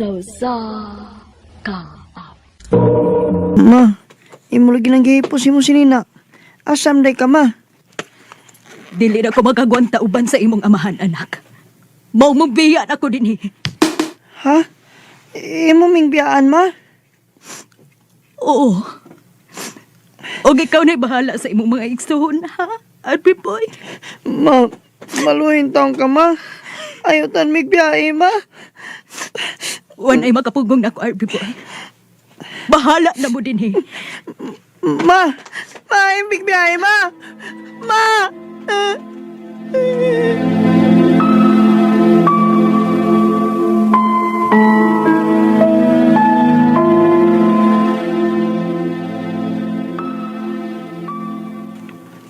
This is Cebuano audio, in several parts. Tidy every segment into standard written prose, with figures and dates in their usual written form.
Sa usa ka Ma, imo lagi nang gihipos imo sinina. Asam day ka, ma? Dili na ko magagwanta uban sa imong amahan, anak. Mao mong biya ako dinhi. Ha? Imo ming biyaan, ma? Oo. Og ikaw na'y bahala sa imong mga igsoon, ha? Arby boy. Ma, maluhin taong ka, ma. Ayaw tan migbiyahe, ma. Wan ay makapugong na ako, Arby boy. Bahala na mo dinhi. Ma! Ma, imig biyahe, ma! Ma!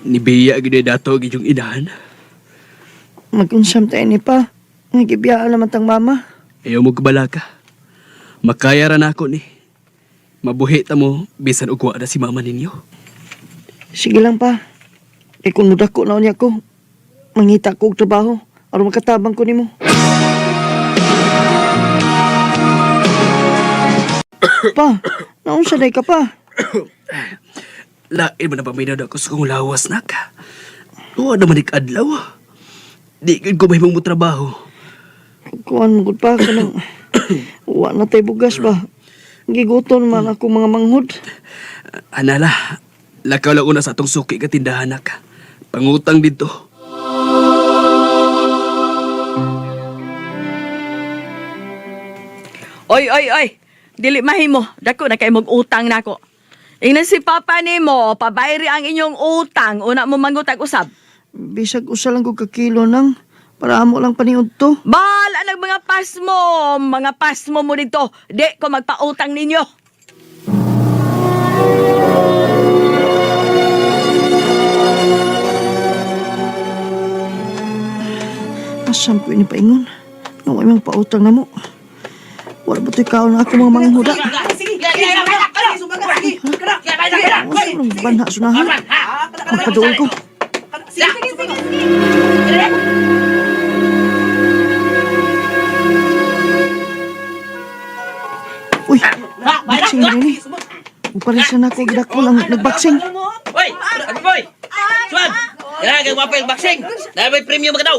Nibiya gid dato gid yung inahan. Magunsam tayo ni pa. Nagibiyaan naman tang mama. Ayaw mo kabalaka. Makaya ra nako ni. Mabuhi ta mo bisan og wa na si mama ninyo. Sige lang pa. E kung mudako na unya ko, mangita ko og trabaho aron makatabang ko nimo. Pa, naunsa day ka pa? Lain man na paminaw na ako sa kong lawas nak. Wa naman ikadlaw. Di gid ko mahimong mo trabaho. Kuan mo gud pa kanang wa na tay bugas ba. Giguton man ako mga manghod. Anala, lakaw lang una sa atong suki ka tindahan nak. Pangutang dito. Oy, oy, oy. Dili mahimo. Dako na kay utang nako. Ingnan si Papa nimo, pabayri ang inyong utang. Una mo mangutag usab. Bisag usa lang ko ka kilo nang para amo lang paniud to. Bahala nag mga pasmo, mga pasmo mo dito. Di ko magpautang ninyo. Asam ko ini paingon. Nga wa imong pautang na mo. Wala ba to'y kaon na ako mga manghuda? Wala nang banha sunahan. Magpaduol ko. Uy, boxing na rin eh. Upalis na ako, gidako lang nagboxing. Hoy, ano boy? Suan, kailangan kang mapil boxing. Dahil may premium ka daw.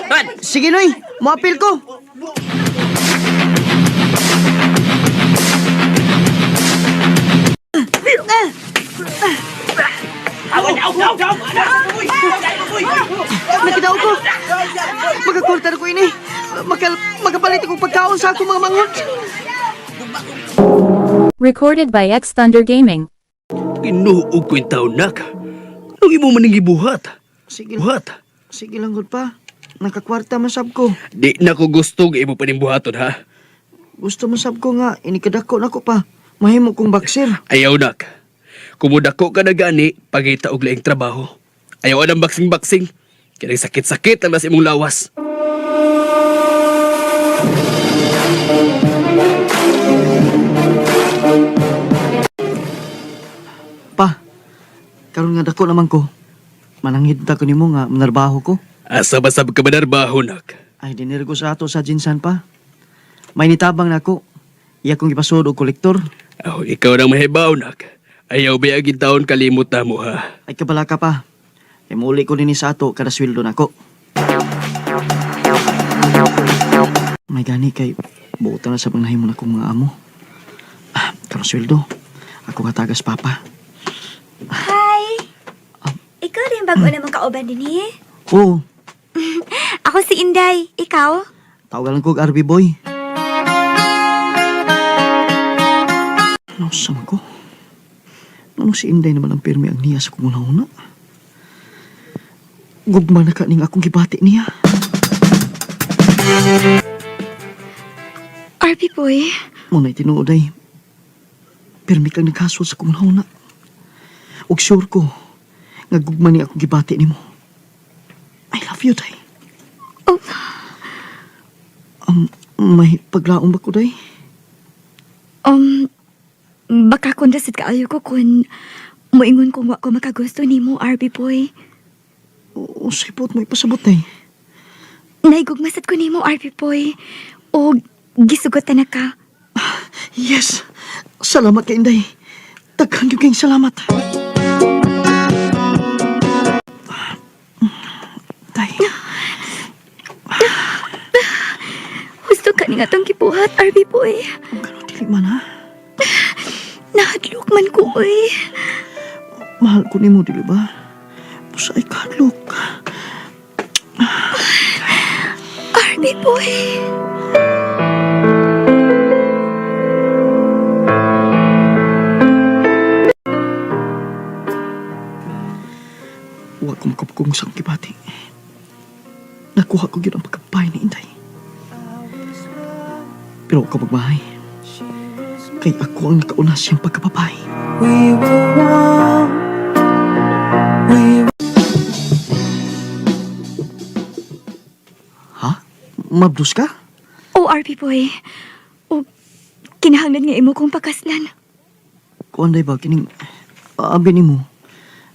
Suan, Sige, Noy, moapil ko. Nakita ko. Magkakurta na ko ini. Makapalit akong pagkaon sa akong mga manghod. Recorded by X Thunder Gaming. Ginuog ko yung taon nak. Anong imo man gibuhat? Sige, Buhat. sige lang gud pa. Nakakwarta man sab ko. Di na ko gusto nga imo paning buhaton ha. Gusto man sab ko nga inikadako na ko pa. Mahimo kong boxer. Ayaw nak. Kumudako ka na gani, pagita og laing trabaho. Ayaw anang boxing-boxing. Kaya sakit-sakit ang mas imong lawas. Pa, karon nga dako naman ko. Mananghid ta ko nimo nga manarbaho ko. Asa ba sab ka manarbaho nak? Ay, dinir ko sa ato sa Jinsan pa. May nitabang nako. Iya kong gipasod og kolektor. Aw, ikaw nang mahibaw nak. Ayaw ba agin taon kalimot na mo ha. Ay kabala ka pa. Kay muli ko dinhi sa ato kada sweldo nako. May gani kay buotan na sa pangnahimo na akong mga amo. Ah, karon sweldo. Ako katagas papa. Hi! Ikaw rin bago namang kauban din eh. Oo, Ako si Inday. Ikaw? tawagan lang ko og RB boy. Ano sa ko? Ano si Inday naman ang pirmi ang niya sa kong una-una? Gugma na ka ning akong gibati niya. RP boy. Muna'y tinuod ay, pirmi kang naghasol sa kong una. Ug sure ko, nga gugma ni akong gibati nimo. I love you, day. Oh. May paglaom ba ko, day? Um, baka kung dasit kaayo ko kung moingon kung wa ko makagusto nimo, RB boy. O, sipot mo ipasabot, day. Naigugmasad ko nimo, RB boy. O Gisugotan na ka. Yes! Salamat kay Inday. Daghan gyud kayong salamat. Day, Gusto ka ni nga tong gibuhat, RB boy. kano dili man ha? Nahadlok man ko, oy. Mahal ko nimo dili ba? Busa ay kadlok. RB boy. Wa ko makapugong sa akong gibati. Nakuha ko gyud ang pagkabay ni Inday. Pero wa ka magmahay. Kay ako ang nakauna siyang pagkababay. Ha? Mabdos ka? Oh, RB boy. O, kinahanglan nga imo kong pakaslan. Kuan day ba kining abi nimo.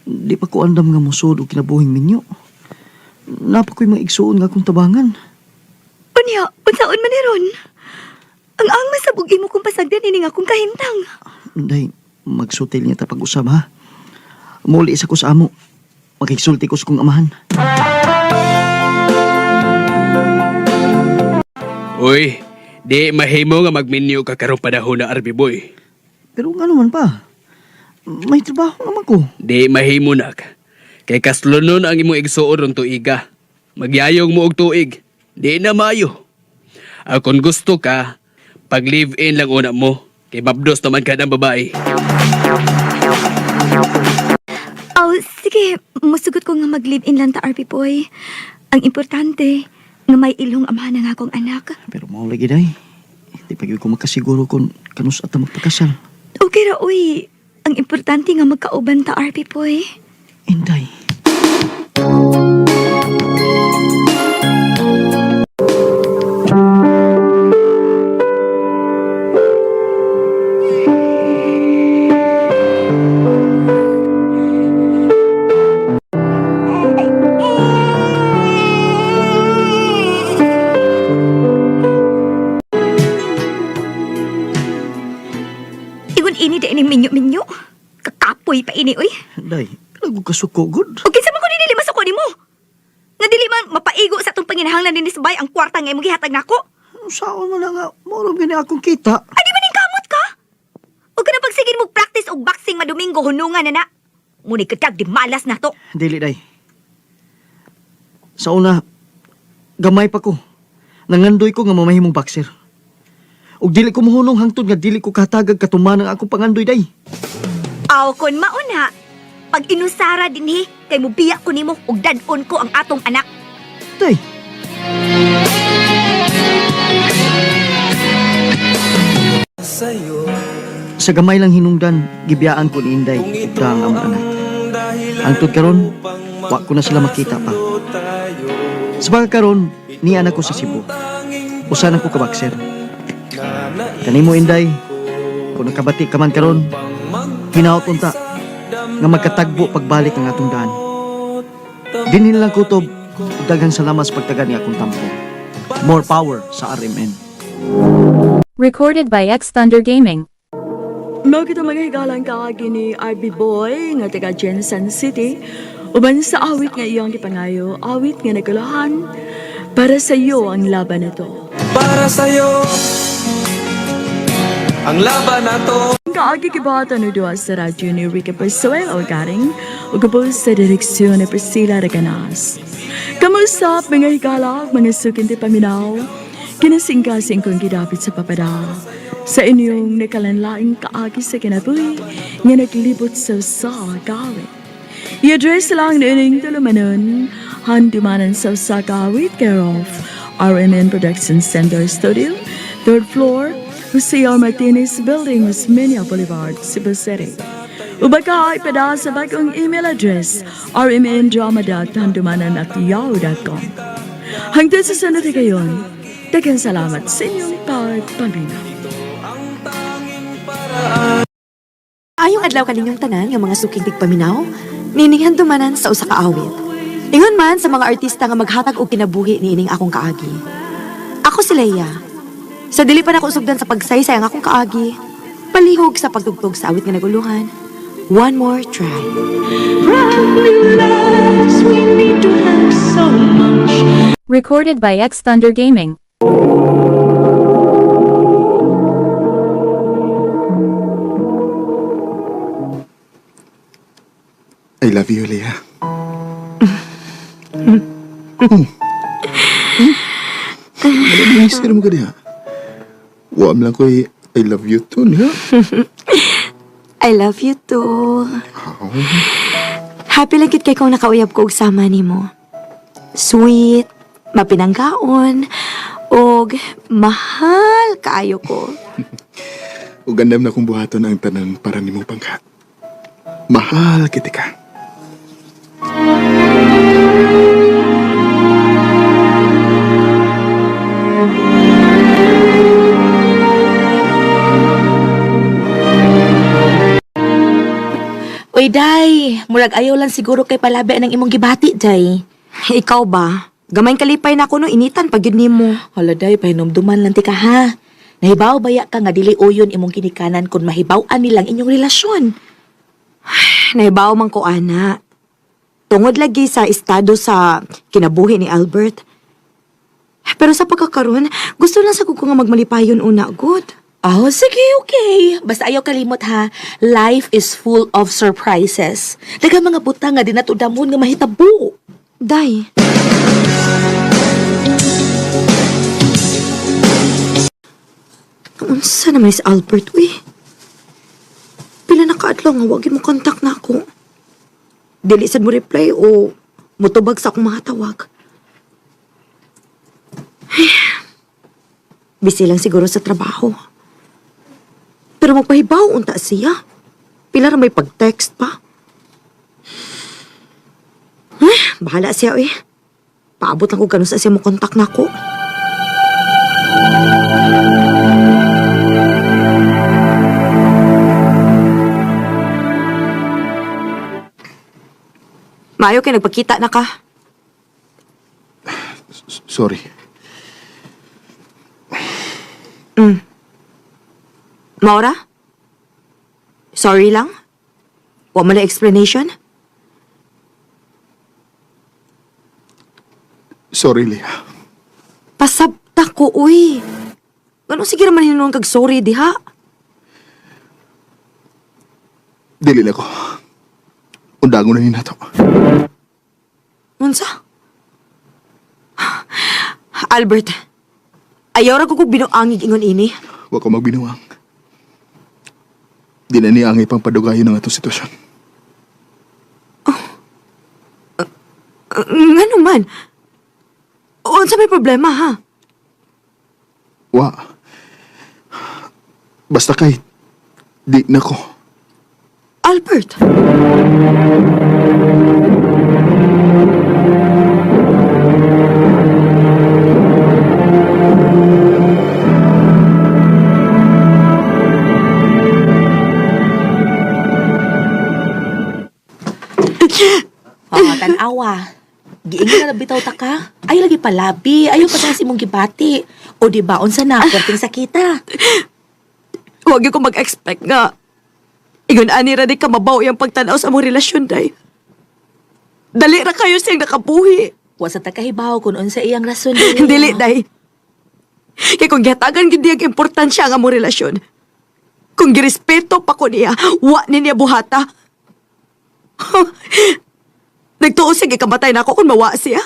Di pa ko andam nga mosod og kinabuhing minyo. Napa ko'y mga igsuon nga akong tabangan. Unya, unsaon man ni ron? Ang ang masabog imo kong pasagdan ini nga akong kahimtang. Day, magsutil niya ta pag-usab ha. Muli isa ko sa amo. Makigsulti ko sa kong amahan. Uy, di mahimo nga magminyo ka karong panahon na RB boy. Pero nga naman pa, may trabaho naman ko. Di mahimo nak. Kay kaslonon ang imong igsuon ron tuiga. Magyayong mo og tuig. Di na maayo. Akon gusto ka, pag live-in lang una mo. Kay mabdos naman ka ng babae. Oh, sige, musugot ko nga mag-live-in lang ta, RB boy. Ang importante, nga may ilong amahan ang akong anak. Pero mao lagi day. Di pa gyud ko makasiguro kung kanus ata magpakasal. Okay ra, uy. Ang importante nga magkauban ta, RB boy. Inday. Igon ini da ining minyo-minyo. Kakapoy pa ini, uy. Day, lago ka suko gud. O kinsa man ko dili masuko nimo? Nga dili man mapaigo sa atong panginahanglan dinhi sa bay ang kwarta nga imong gihatag nako. Saon man na nga, mao ra gani akong kita. Ay di man ning kamot ka? O ka na pagsigin mo practice og boxing madomingo hunungan na na. Muni katag di malas na to. Dili day. Sa una, gamay pa ko. Nangandoy ko nga mamahimong boxer. Ug dili ko mohunong hangtod nga dili ko katagag katuman ang akong pangandoy day. Aw kon mauna, pag inusara dinhi kay mubiya ko nimo ug dad-on ko ang atong anak. Day, sa gamay lang hinungdan, gibiyaan ko ni Inday ug daang among anak. Hangtod karon, wa ko na sila makita pa. Sa pagkakaron, niya na ko sa Cebu. Usa na ko ka boxer. Kanimo Inday, kung nakabati ka man karon, hinaot unta nga magkatagbo pagbalik ang atong daan. Dinhin lang kutob, ug daghang salamat sa pagtagan ni akong tampo. More power sa RMN. Recorded by X Thunder Gaming. Mao kita mga higalang kaagi ni RB Boy nga taga Jensen City uban sa awit nga iyang gipangayo, awit nga nagulahan para sa iyo ang laban na to. Para sa'yo Ang laban na to. Kaagi gibata no duha sa radyo ni Rica Persuelo garing ug ubos sa direksyon ni Priscilla Reganas. Kamusap mga higala, mga sukin ti paminaw, kinasingkasing kong gidapit sa papada. Sa inyong nakalanlaing kaagi sa kinabuhi nga naglibot sa sa gawit. I-address lang nining tulumanon, handumanan sa Sagawit, care of RMN Production Center Studio, third floor, Jose R. Martinez Building, Osmeña Boulevard, Cebu City. Ubaka ay pada sa bagong email address, rmndrama.handumanan@yahoo.com. Hanggang sa sunod na gayon, daghang salamat sa inyong pagpaminaw. Ayong adlaw kaninyong tanan nga mga suking tigpaminaw, nining handumanan sa usa ka awit. Ingon man sa mga artista nga maghatag og kinabuhi niining akong kaagi. Ako si Leia. Sa dili pa nako sugdan sa pagsaysay ang akong kaagi, palihog sa pagtugtog sa awit nga naguluhan. One more try. Recorded by X Thunder Gaming. I love you, Leah. Hmm. Malamig mo ka diha. Wa man lang ko I love you too, niya. I love you too. Happy lang kit kay kung nakauyab ko og sama nimo. Sweet, mapinanggaon, og mahal kaayo ko. Ug gandam na kong buhaton ang tanan para nimo pangka. Mahal kita ka. Uy, day, murag ayaw lang siguro kay palabi ang imong gibati, day. Ikaw ba? Gamay kalipay na ako no initan pag yun nimo. Hala, day, pahinumduman lang ti ka, ha? Nahibaw baya ka nga dili uyon imong kinikanan kung mahibaw-an nilang inyong relasyon. Nahibaw man ko ana. Tungod lagi sa estado sa kinabuhi ni Albert. Pero sa pagkakaroon, gusto lang sa ko nga magmalipayon una, good. Oh, sige, okay. Basta ayaw kalimot ha. Life is full of surprises. Daghang mga butang nga di natudamon nga mahitabo. Day. Unsa naman si Albert, uy? Pila na kaadlaw nga wag mo kontak na ako. Dili sad mo reply o mutubag sa akong mga tawag. Ay, busy lang siguro sa trabaho. Pero magpahibaw unta siya. Pila ra may pag-text pa. Ay, bahala siya, uy. Paabot lang ko ganun sa siya mo kontak na ako. Maayo kay nagpakita na ka. Sorry. Maura? Sorry lang? Wa man lang explanation? Sorry, Leah. Pasabta ko, uy. Ganun sige naman hinuon kag sorry diha. Dili na ko. Undangon na ni nato. Unsa? Albert, ayaw ra ko kog binuangig ingon ini. Wa ko magbinuang. Di na niya ang ipang padugayon ng atong sitwasyon. Ngano man? Unsa may problema ha? Wa. Basta kay di na ko. Albert. Oh, tanawa. Giingon na bitaw ta ka. Ayaw lagi palabi, ayaw pa sa imong gibati. O di ba unsa na perting sakita. Huwag ko mag-expect nga. Ingon ani ra di ka mabaw iyang pagtanaw sa among relasyon, day. Dali ra kayo siyang nakabuhi. Wa sa ta kahibaw kung unsa iyang rason. Dili, day. Kay kung gihatagan gid niyang importansya ang among relasyon. Kung girespeto pa ko niya, wa ni niya buhata. Nagtuo siya gikamatay na ako kung mawa siya.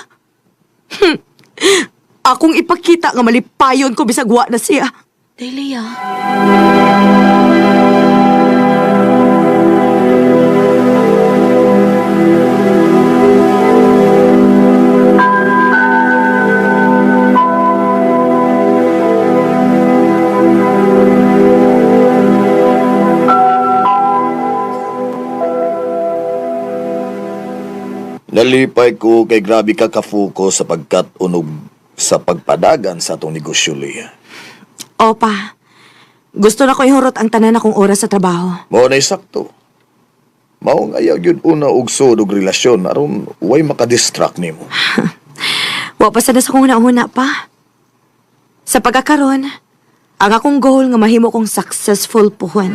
Akong ipakita nga malipayon ko bisag wa na siya. Dili ah. Nalipay ko kay grabe ka ka-focus sa pagkat-unog sa pagpadagan sa atong negosyo, Leah. Opa, gusto na ko ihurot ang tanan akong oras sa trabaho. Mao na sakto. Mao nga ayaw yun una og sud og relasyon aron way makadistract nimo. Wa pa sada sa kong una-una pa. Sa pagkakaron, Ang akong goal nga mahimo kong successful puhon.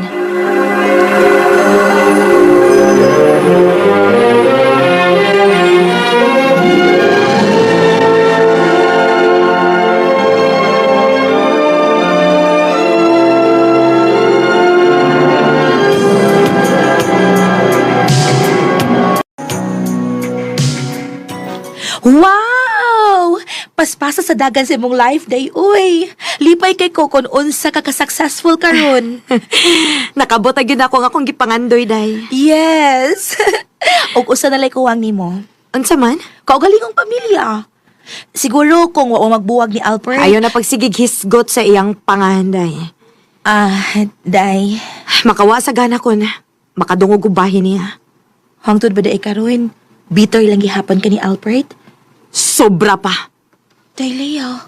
Wow! Paspasa sa dagan sa imong life day, uy. Lipay kay ko kung unsa ka ka-successful karon. Nakabot na gyud ako nga akong gipangandoy, day. Yes. Ug usa na lay kuwang nimo. Unsa man? Kaugalingong pamilya. Siguro kung wa magbuwag ni Albert. Ayaw na pagsigig hisgot sa iyang panganday. Ah, day. Makawa sa gana ko na. Makadungog og bahin niya. Hangtod ba day karon? Bitter lang gihapon ka ni Albert? Sobra pa. Day, Leo.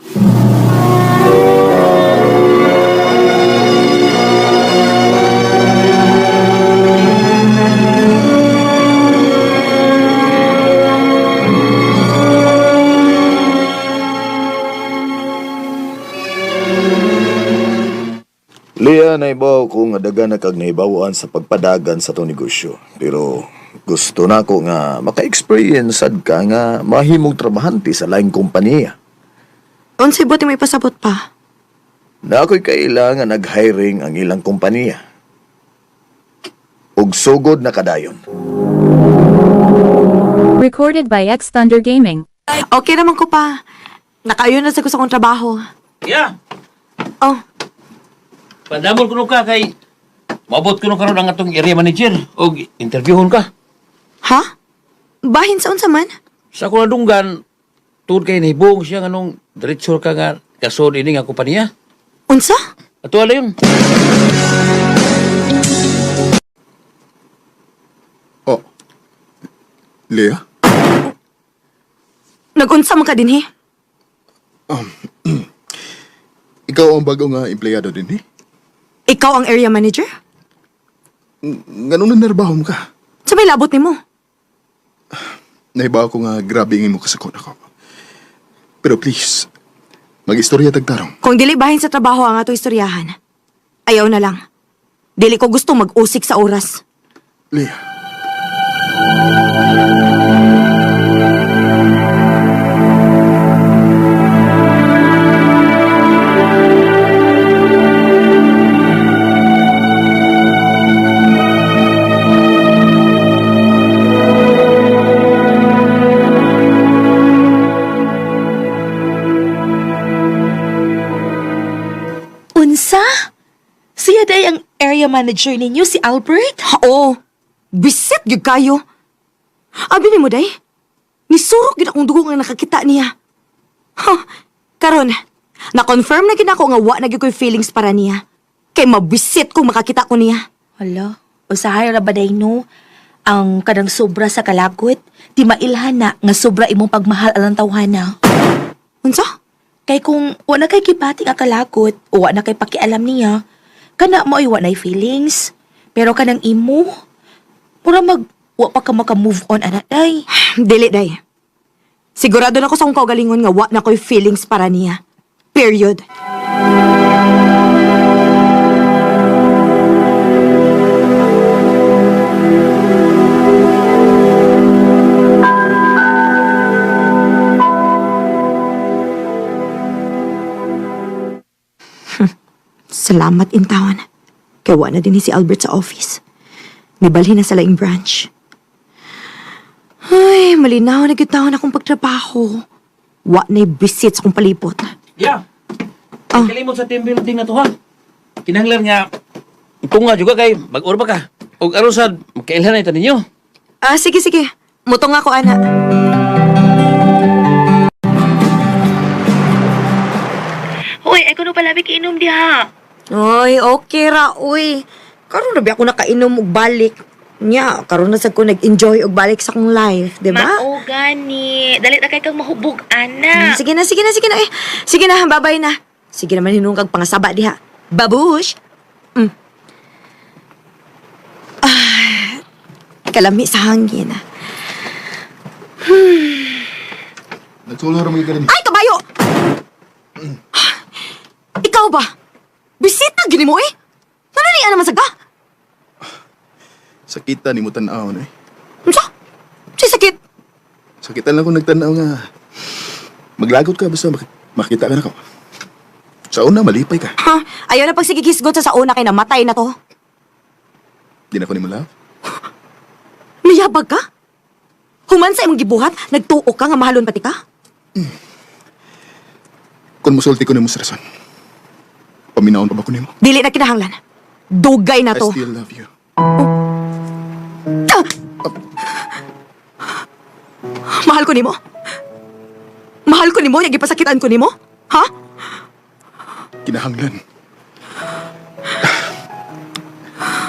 Lea, naibaw ko nga dagan na kag naibawaan sa pagpadagan sa itong negosyo. Pero gusto na ko nga maka-experience sad ka nga mahimong trabahante sa laing kompanya. Unsay buti may pasabot pa? Na ako'y kailangan nag-hiring ang ilang kompanya. Ug sugod na kadayon. Recorded by X Thunder Gaming. Okay naman ko pa. Nakaayon na sa gusto kong trabaho. Yeah. Oh, Pandamol kuno ka kay mabot kuno karon ang atong area manager og interviewon ka. Ha? Bahin sa unsa man? Sa akong nadunggan, tungod kay nahibong siya nganong diretso ka nga kasod ini nga kompanya. Unsa? Ato ala yun. Oh. Lea? Nagunsa man ka dinhi? Ikaw ang bago nga empleyado din eh. Ikaw ang area manager? Ganun na nerbaho mo ka. Sa may labot nimo. Naibaw ko nga grabe ingin mo kasakot ako. Pero please, mag-istorya tagtarong. Kung dili bahin sa trabaho ang ato istoryahan, ayaw na lang. Dili ko gusto mag-usik sa oras. Lea. Unsa? Siya day ang area manager ninyo, si Albert? Oo. Bisit gyud kayo. Abi nimo day. Nisurok gyud akong dugo nga nakakita niya. Huh. Karon, na-confirm na gyud ako nga wa na gyud ko'y feelings para niya. Kay mabisit kung makakita ko niya. Hala, usahay ra ba day no? Ang kanang sobra sa kalagot, di mailhan na nga sobra imong pagmahal alang tawhana. Unsa? Kay kung wa na kay gibati nga kalagot, o wa na kay pakialam niya, kana mo ay wa na'y feelings. Pero kanang imo, mura mag wa pa ka maka-move on ana day. Dili day. Sigurado na ko sa akong kaugalingon nga wa na ko'y feelings para niya. Period. Salamat in town. Kay wa na din ni si Albert sa office. Nibalhin na sa laing branch. Ay, malinaw na gyud taon akong pagtrabaho. Wa na'y bisit sa akong palibot. Yeah. Ah. Kalimot sa team building na to ha. Kinahanglan nga tunga juga kay mag-orba ka. Og aron sad makailhan na ito ninyo. Ah, sige, sige. Mutong ako, ana. Uy, ay kuno pala inom diha. Oy, okay ra, uy. Karon na ba ako nakainom og balik? Nya, karon na sad ko nag-enjoy og balik sa akong life, di ba? Mao gani. Dali na kay kang mahubog ana. Sige na, sige na, sige na. Eh, sige na, babay na. Sige naman hinung kag pangasaba diha. Babush! Mm. Ah, kalami sa hangin. Nagsulo ra ka rin. Ay, kabayo! Ikaw ba? lagi nimo eh. Ano ni naman sa ka? Sakita ni mo tan-aw eh. Unsa? Unsay sakit? Sakitan lang kung nagtanaw nga. Maglagot ka basta makita ka na ko. Sa una, malipay ka. Ha? Ayaw na pagsigigisgot sa una kay namatay na to. Di na ko ni mo love. Niyabag ka? Human sa imong gibuhat, nagtuo ka nga mahalon pati ka? Kung musulti ko nimo sa rason. Paminaon pa ba ko nimo? Dili na kinahanglan. Dugay na I to. still love you. Ah! Mahal ko nimo. Mahal ko nimo, yung gipasakitan ko nimo. Ha? Kinahanglan.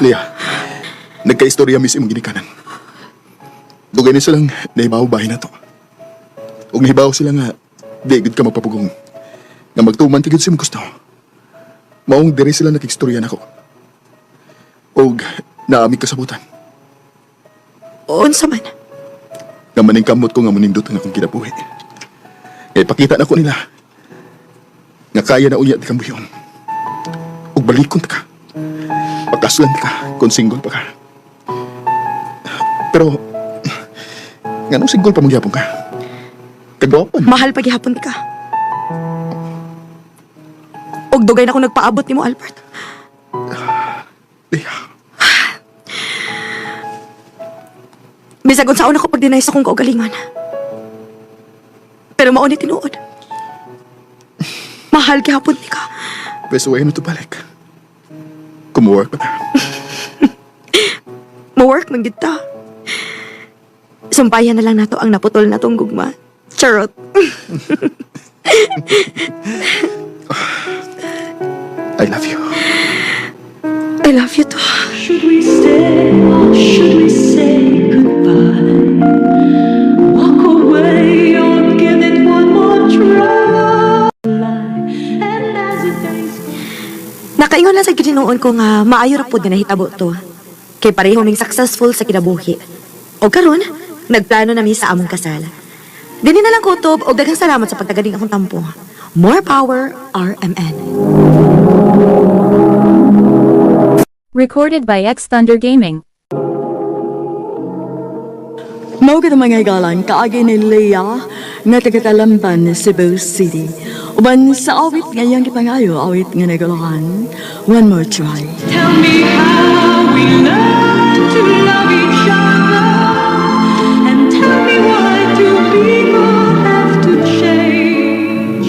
Leah, nagka-istorya mis imong ginikanan. Dugay ni silang nahibaw bahay na to. Ug nahibaw sila nga di gud ka magpapugong. Nga magtuman ti gud sa imong gusto. Maong diri sila nakigstorya nako. Og naami kasabutan. Unsa man? Nga maningkamot ko nga munindot ang akong kinabuhi. Kaya ipakita na ko nila nga kaya na unya di kang buhion. Ug balikon ta ka. Pagkaslan ka kung single pa ka. Pero nganong single pa magyapon ka? Kagwapan. Mahal pa gihapon ka. Og dugay na ko nagpaabot nimo, Albert. Leah, Bisag unsaon ako pag-deny sa akong kaugalingon. Pero mao ni tinuod. Mahal gihapon ni ka. best way na to balik. Kumuwork pa ta. Mo-work man gid ta. Sumpayan na lang nato ang naputol na tong gugma. Charot. I love you. I love you too. Should we stay or should we say goodbye? Walk away or give it one more try. And as the days go Nakaingon lang sa ginoon ko nga maayo ra pod nga nahitabo to. Kay pareho ming successful sa kinabuhi. O karon, nagplano na mi sa among kasal. Dini na lang kutob og daghang salamat sa pagtagaling akong tampo. More power, RMN. Recorded by X Thunder Gaming. Mao gid ang mga higalan kaagi ni Leah nga taga-Talamban, Cebu City. Uban sa awit nga iyang gipangayo, awit nga naguluhan. One more try. Tell me how we learn to love each other, and tell me why do people have to change?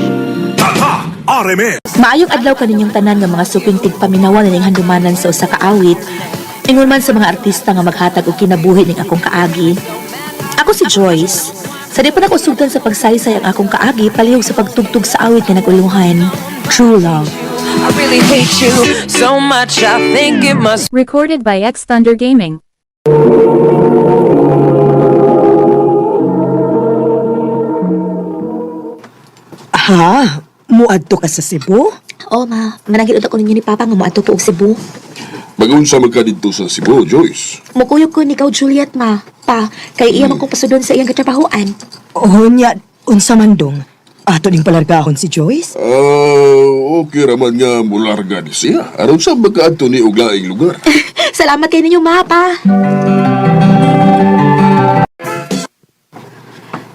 Maayong adlaw kaninyong tanan nga mga suping tigpaminawan ning handumanan sa usa ka awit. Ingon man sa mga artista nga maghatag og kinabuhi ning akong kaagi. Ako si Joyce. Sa di pa nako sugdan sa pagsaysay ang akong kaagi palihog sa pagtugtog sa awit nga naguluhan, True Love. I really hate you so much I think it must Recorded by X Thunder Gaming. Ha? Muadto ka sa Cebu? Oh ma, managilod ako ninyo ni Papa nga moadto ko og Cebu. Magunsa man ka didto sa Cebu, Joyce. Mukuyog ko ni ikaw Juliet ma. Pa, kay iya man kong pasudon sa iyang katrabahoan. Oh, nya, unsa man dong? Ato ning palargahon si Joyce? Ah, okay raman nga mularga ni siya. Aron sa magkaadto ni og laing lugar. Salamat kay ninyo ma, pa.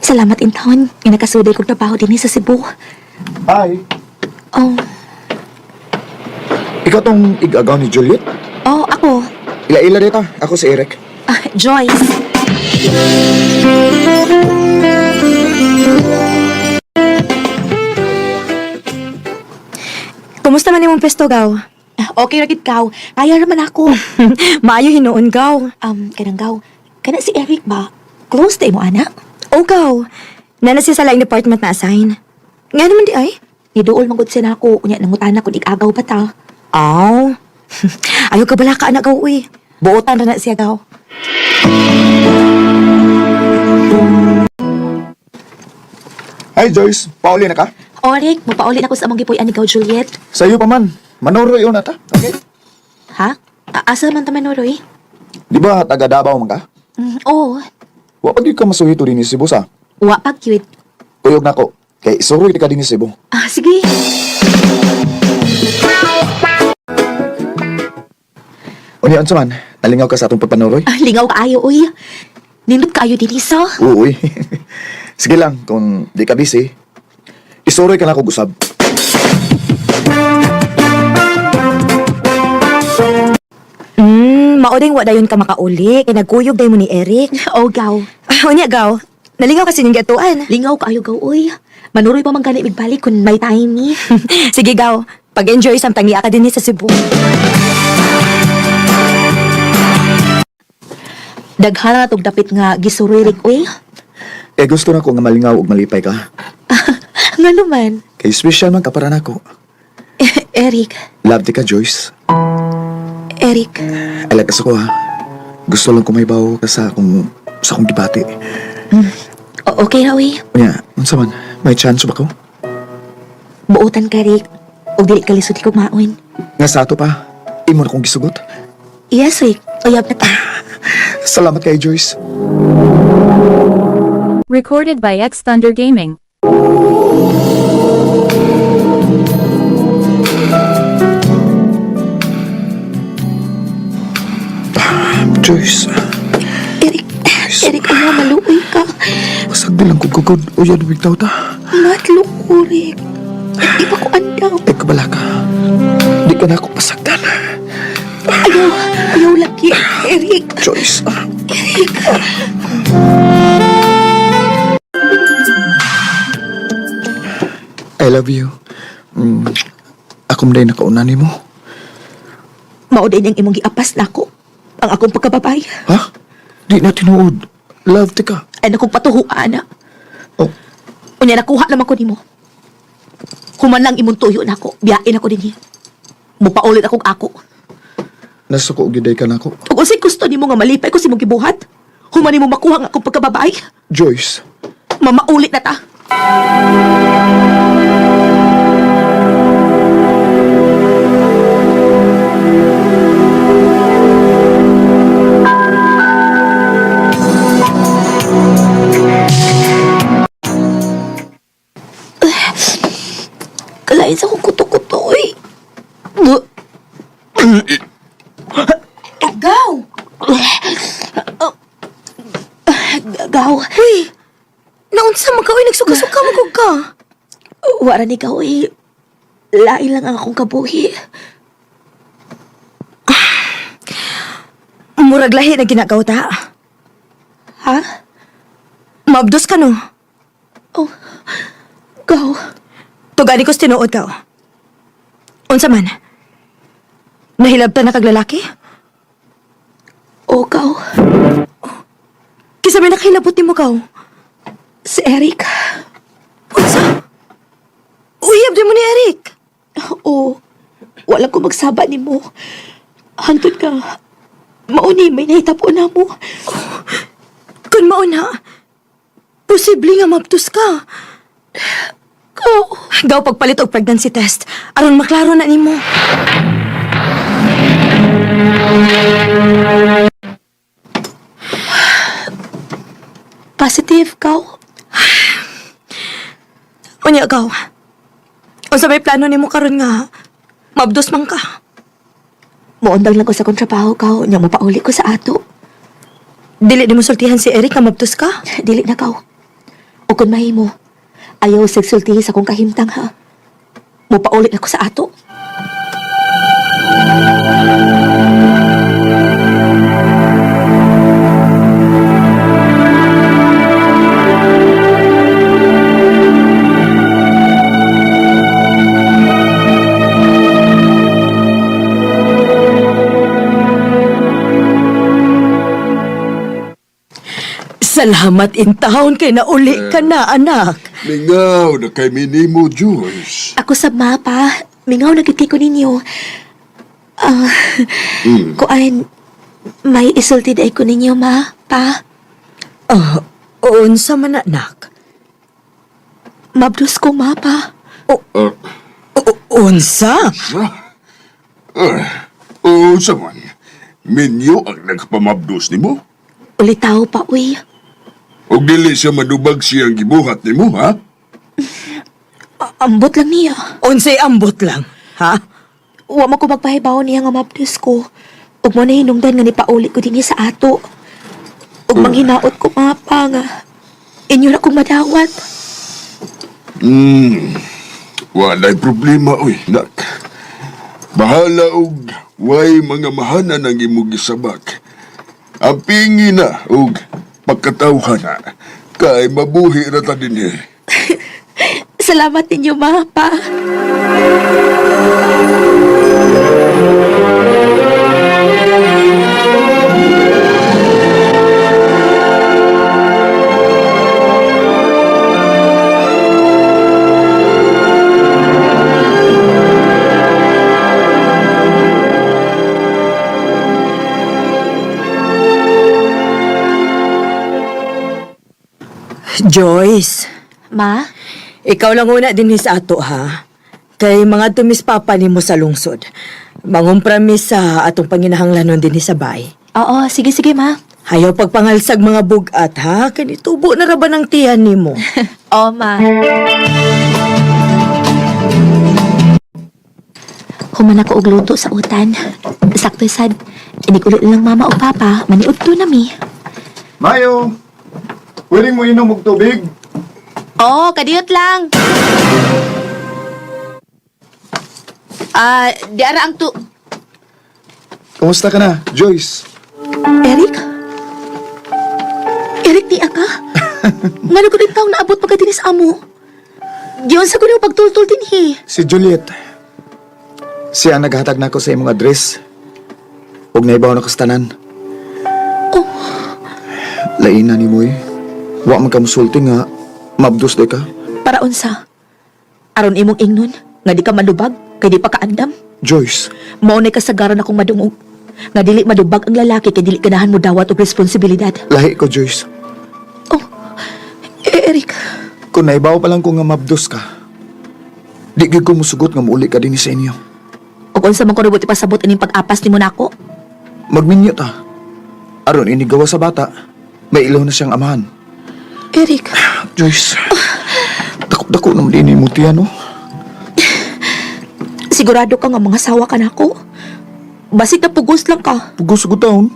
Salamat intaon nga nakasuday kog trabaho dinhi sa Cebu. Hi. Oh, Ikaw tong igagaw ni Juliet? oh ako. Ila-ila dito. Ako si Eric. Ah, Joyce. Kumusta man imong pesto, gaw? Ah, okay ra gid kaw. Kaya ra man ako. Maayo hinuon, gaw. Kanang gaw. Kana si Eric ba? Close ta imo anak? O, gaw. Nana siya sa laing department na assign. Nga naman di ay? Niduol man gud siya nako unya nangutana kun igagaw pa ta. Aw. Ayaw ka bala ka anak gaw, uy. Buotan ra na siya, gaw. Hi, Joyce. Pauli na ka? Orik, mopauli na ko sa among gipuy-an ni Gaw Juliet. Sa'yo pa man. Manoroy na ta. Okay? Ha? Asa man ta Manoroy? Di ba taga Davao man ka? Mm, oo. Wa pa gyud ka masuhito din ni Cebu sa. Wa pa cute. Kuyog nako. Kay suroy ka din ni Cebu. Ah, sige. Unya, unsa man? Nalingaw ka sa atong pagpanuroy? Ah, lingaw kaayo, uy. Nindot kaayo dinhi sa. Uy. Sige lang, kung di ka busy, isuroy ka na kog usab. Mao ding wa dayon ka makauli kay nagkuyog day mo ni Eric. Oh, gaw. Unya gaw. Nalingaw kasi ning gatuan. Lingaw kaayo gaw, uy. Manuroy pa man gani migbalik kun may time ni. Sige gaw. Pag-enjoy samtang niya ka dinhi sa Cebu. Daghan na tog dapit nga gisuroy Rick, uy. Eh, gusto na ko nga malingaw ug malipay ka. Ngano man? Kay special man ka para nako. Eric, Love di ka, Joyce. Eric. I like ko ha. Gusto lang kumaybaw ka sa akong gibati. Okay ra, uy. Unya, unsa man? May chance ba ko? Buotan ka, Rick. Og dili ka lisod maon. Nga sa ato pa, imo na kong gisugot. Yes, Rick. Uyab na ta. Salamat kay Joyce. Recorded by X Thunder Gaming. Joyce, Eric, Eric, ayaw maluoy ka. pasag din lang kong gugod. Uya, bigtaw ta. Madlok ko, Rick. Di pa ko andaw. Eh, kabala ka. Di ka na ako pasagdan. Ayaw, ayaw lagi, Eric. Joyce. Eric. I love you. Ako man nakauna nimo. Mao din ang imong giapas nako. Ang akong pagkababay. Ha? Di na tinuod. Love ti ka. Ay nakong patuhuan na. Oh. Unya nakuha naman ko nimo. Human lang imong tuyo nako. Biyain ako dinhi. Mupaulit akong ako. Nasuko og giday ka nako. Ug unsay gusto nimo nga malipay ko sa imong gibuhat? Human nimo makuha ang akong pagkababay. Joyce. Mamaulit na ta. Kalain sa akong kuto-kuto, eh. Gaw. Gaw. Uy. Naunsa man ka uy nagsuka-suka man gud ka. Wara ni gaw, eh. Lain lang ang akong kabuhi. Murag lahi na ginagaw ta. Ha? Maabdos ka no. Oh, gaw. Tugani ko sa tinuod gaw. Unsa man? Nahilabtan na kag lalaki? Oh, gaw. Kisa may nakahilabot nimo gaw. Si Eric. Unsa? Uyab di mo ni Eric. Oo. Wala ko magsaba nimo. Hantod ka. Mauni, may nahitabo na mo. Kun mauna, posible nga mabtos ka. Gaw. Gaw pagpalit og pregnancy test aron maklaro na nimo. Positive, gaw. Unya gaw. Unsa may plano nimo karon nga mabdos man ka? Muundang lang ko sa akong trabaho, gaw. Nya mapauli ko sa ato. Dili nimo sultihan si Eric nga mabdos ka? Dili na, gaw. O kung mahimo, ayaw segsultihi sa akong kahimtang, ha? Mupaulit ako sa ato. Salamat in town kay nauli ka na, anak. Lingaw na kay minimo, Joyce. Ako sa mapa, mingaw na gid kay ko ninyo. Ah, kuan, may isulti day ko ninyo, ma, pa. Oh, unsa man anak? Mabdos ko, ma, pa. Ah, Unsa? sa? Ah, oo, sa man. Minyo ang nagpamabdos nimo? Ulitaw pa, uy. Og dili siya manubag siyang gibuhat nimo, ha? Ambot lang niya. Unsay ambot lang, ha? Wa man ko magpahibaw niya nga mabdos ko. Ug mo na hinungdan nga nipauli ko dinhi sa ato. Ug manghinaot ko, Papa, nga inyo ra kong madawat. Walay problema, oy, nak. Bahala og way mga mahanan ang imong gisabak. Ang pingi na og pagkatawhan na. Kay mabuhi ra ta dinhi. Salamat ninyo, Mapa. Joyce, Ma? ikaw lang una din sa ato ha. Kay mga tumis papa nimo sa lungsod. Mangumpra mi sa atong panginahanglanon dinhi sa bay. Oo, sige sige, Ma. Hayaw pagpangalsag mga bugat ha, kanitubo na ra ba ng tiyan nimo? Oo, Ma. Human ako og luto sa utan. Sakto sad. Inigulo lang mama o papa, maniud to na mi. Mayo, pwedeng mo inom og tubig. Oo, kadiyot lang. Ah, di ara ang tu... Kumusta ka na, Joyce? Eric? Eric, di ka? Ngano ko rin taong naabot pagka dinis amo? Diyon sa kuno pagtultol din hi. Si Juliet. Siya ang naghatag nako sa imong address. Ug naibaw na kastanan. Oh. Lain na nimo eh. Wa man ka musulti nga mabdos di ka. Para unsa? Aron imong ingnon nga di ka malubag kay di pa kaandam. Joyce, Mao nay kasagaran akong madungog. Nga dili madubag ang lalaki kay dili ganahan mo dawat og responsibilidad. Lahi ko, Joyce. Oh, Eric, Kung naibaw pa lang ko nga mabdos ka, di gyud ko musugot nga muuli ka dinhi sa inyo. ug unsa man ko ribot ipasabot ining pag-apas nimo nako? Magminyo ta. Aron inigawa sa bata, may ilaw na siyang amahan. Eric, Joyce, dako-dako naman din mo tiyan, no? Sigurado ka nga mga sawa ka nako. Basig na pugos lang ka. Pugos ko taon.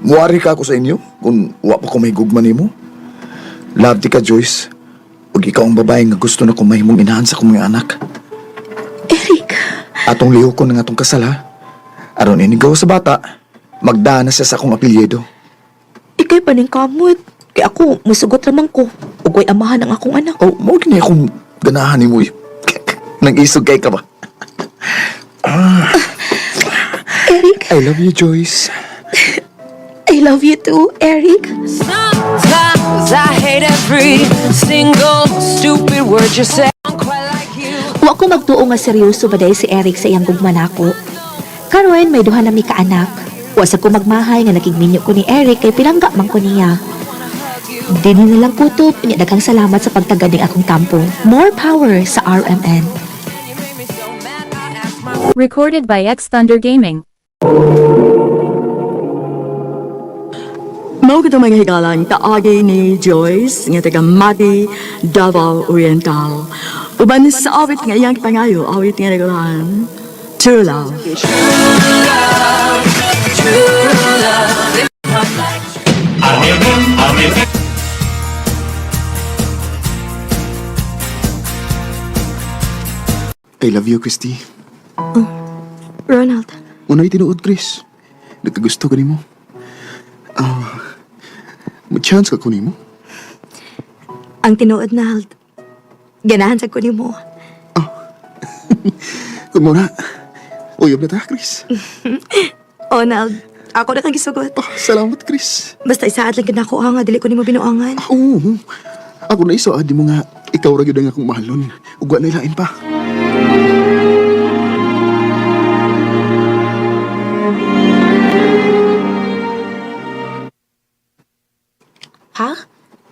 Muwari ka ako sa inyo kung wa pa ko may gugma nimo. Love di ka, Joyce. Ug ikaw ang babae nga gusto na kong mahimong inahan sa akong mga anak. Eric, Atong lihokon ng atong kasal, ha? Aron inigaw sa bata, magdaan na siya sa akong apelyido. Ikay pa ning kamot. Kay ako, musugot ramang ko. Ug way amahan ang akong anak. Oh, mao gini akong ganahan nimo eh. Nang isog kay ka ba? Eric, I love you, Joyce. I love you too, Eric. Sometimes I hate every single stupid word you say. Wa ko magtuo nga seryoso ba dahil si Eric sa iyang gugma nako. Karon may duha na mi kaanak. Wa sa ko magmahay nga nakigminyo ko ni Eric kay pinangga man ko niya. Dini na lang kutob, unya daghang salamat sa pagtagad ning akong tampo. More power sa RMN. Recorded by X Thunder Gaming. Mao kato mga higalan, kaagi ni Joyce nga taga Mati, Davao Oriental. Uban sa awit nga iyang pangayo, awit nga nagulahan, True Love. I love you, Christy. Ronald, Unay tinuod, Chris. Nagkagusto ka nimo. Ah, may chance ka ko nimo. Ang tinuod, Nald. Ganahan sa ko nimo. Kung mo na, uyab na ta, Chris. Oh, Nald. Ako na kang gisugot. Oh, salamat, Chris. Basta isaad lang gid nako ha, nga dili ko nimo binuangan. Ah, oo. Ako na iso, di mo nga, ikaw ra gyud ang akong mahalon. Ug wa na ilain pa. Ha?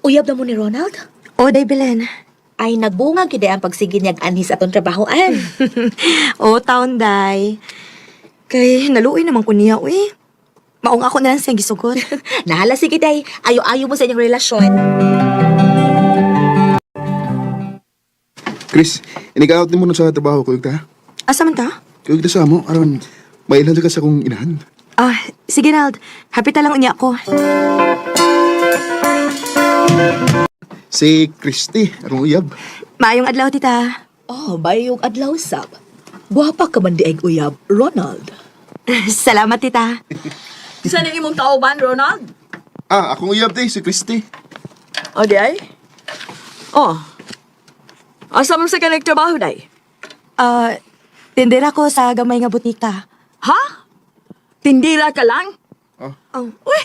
Uyab na mo ni Ronald? O, day Belen. Ay, nagbunga gid ang pagsige niyag anhi sa atong trabahoan. O, taon, day. Kay naluoy naman ko niya, uy. Maong ako na lang siyang gisugot. Nahala sige day, ayo-ayo mo sa inyong relasyon. Chris, inig-out ni mo nun sa trabaho ko, ta. Asa man ta? Kuyog ta sa amo, aron mailan ka sa akong inahan. Ah, sige Nald. Happy ta lang unya ko. Si Christy, akong uyab. Maayong adlaw, tita. Oh, mayong adlaw sab. Guwapa ka man di ay uyab, Ronald. Salamat, tita. Saan ang imong tauban, Ronald? Ah, akong uyab day, si Christy. O di ay? Oh. Asa man sa ka nagtrabaho, day? Ah, tindera ko sa gamay nga butika. Ha? Tindira ka lang? Oh. Uy,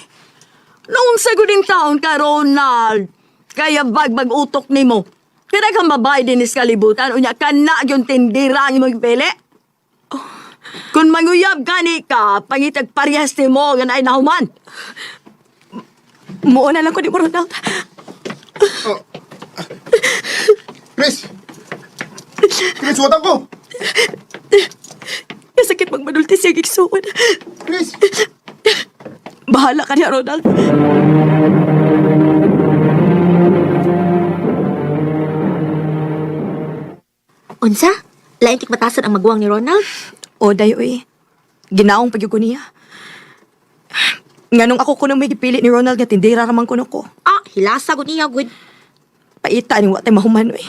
noong sa din taon ka, Ronald. Kaya bagbag utok nimo. Kaya kang babae din is kalibutan, unya ka na yung tindira ang imong pili. Oh. Kung manguyab gani ka, pangitag parehas nimo nga naay nahuman. Muo na lang ko ni mo, Ronald. Chris! Chris, watan ko! Kasakit magmadulti siya gigsuon. Chris! Bahala ka niya, Ronald. Unsa? Lain kik batasan ang maguwang ni Ronald? O, day, uy. Ginaong pagyug ko niya. Nganong ako kuno may gipili ni Ronald nga tindera raman kuno ko. Ah, hilasa gud niya gud. Paita ni wa tay mahuman, uy.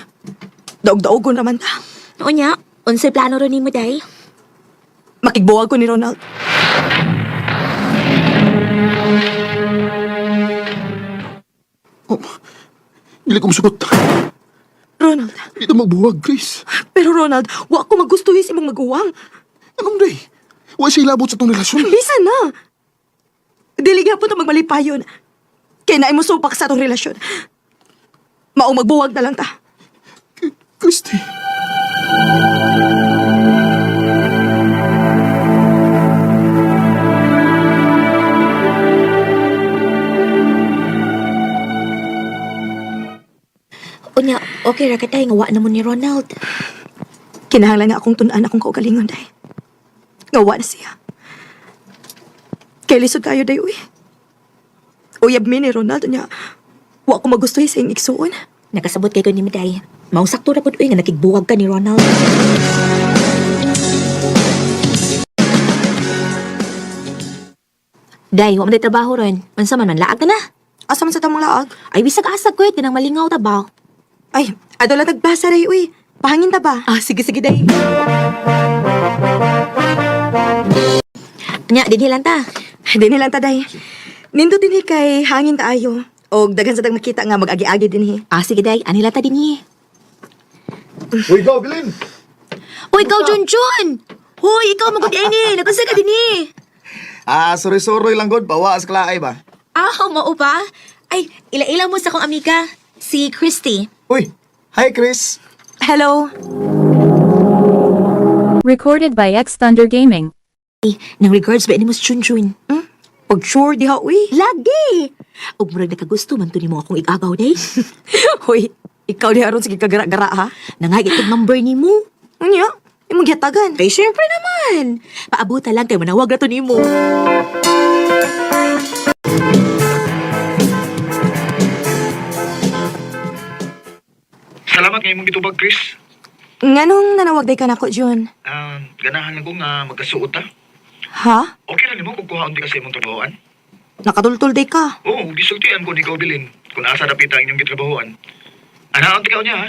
Daog-daogon raman ta. Unya, unsay plano ron nimo day? Makigbuwag ko ni Ronald. Oh, dili ko musugot. Ronald. Dito magbuwag, Chris. Pero Ronald, wa ko magustuhin sa imong maguwang. Anong day? Wa siya ilabot sa tong relasyon. Bisa na. Dili gyapon ta magmalipayon. Kay naay mo supak sa atong relasyon. Maong magbuwag na lang ta. Christy. Unya, okay ra ka tay nga wa na mo ni Ronald. Kinahanglan nga akong tun-an akong kaugalingon, day. Nga wa na siya. Kay lisod kayo, day, uy. Uyab mi ni Ronald, niya. Wa ko magustuhin sa iyong igsuon. Nakasabot kay ko nimo day. Maong sakto ra pud uy nga nakigbuwag ka ni Ronald. Day, wa man day trabaho ron. Unsa man man laag ka na? Asa man sa tamang laag? Ay bisag asa ko kanang malingaw ta ba? Ay, adola tagbasa, day, uy. Pahangin ta ba? Ah, sige sige day. Nya, dinhi lang ta. Dinhi lang ta, day. Nindot dinhi kay hangin taayo. Og daghan sa tag makita nga mag-agi-agi dinhi. Ah, sige day, anhi lang ta dinhi. Uy, go, Bilin! Uy, ikaw Junjun! Hoy, ikaw magud ini. Nagunsa ka dinhi? Ah, sorry-sorry lang, God. Bawa sa kalaay ba? Ah, mao ba? Ay, ila-ila mo sa akong amiga, si Christy. Uy, hi, Chris. Hello. Recorded by X Thunder Gaming. Nang regards ba ni mo si Junjun? Pag sure diha, uy. Lagi! Ug murag nakagusto man to nimo akong igagaw day. Hoy, ikaw diha aron sige kagara-gara ha. Nangay itong number nimo. Unya, imong gihatagan. Kay syempre naman. Paabuta lang kay manawag ra to nimo. Salamat nga imong gitubag, Chris. Nganong nanawag day ka nako, Jun? Ah, ganahan lang ko nga magkasuot ta. Ha? Okay ra nimo kung kuhaon di ka sa imong trabahoan? Nakatultul day ka. Oo, gisultian ko ni ikaw bilin kung asa dapita ang inyong gitrabahoan. Anaon ti niya ha?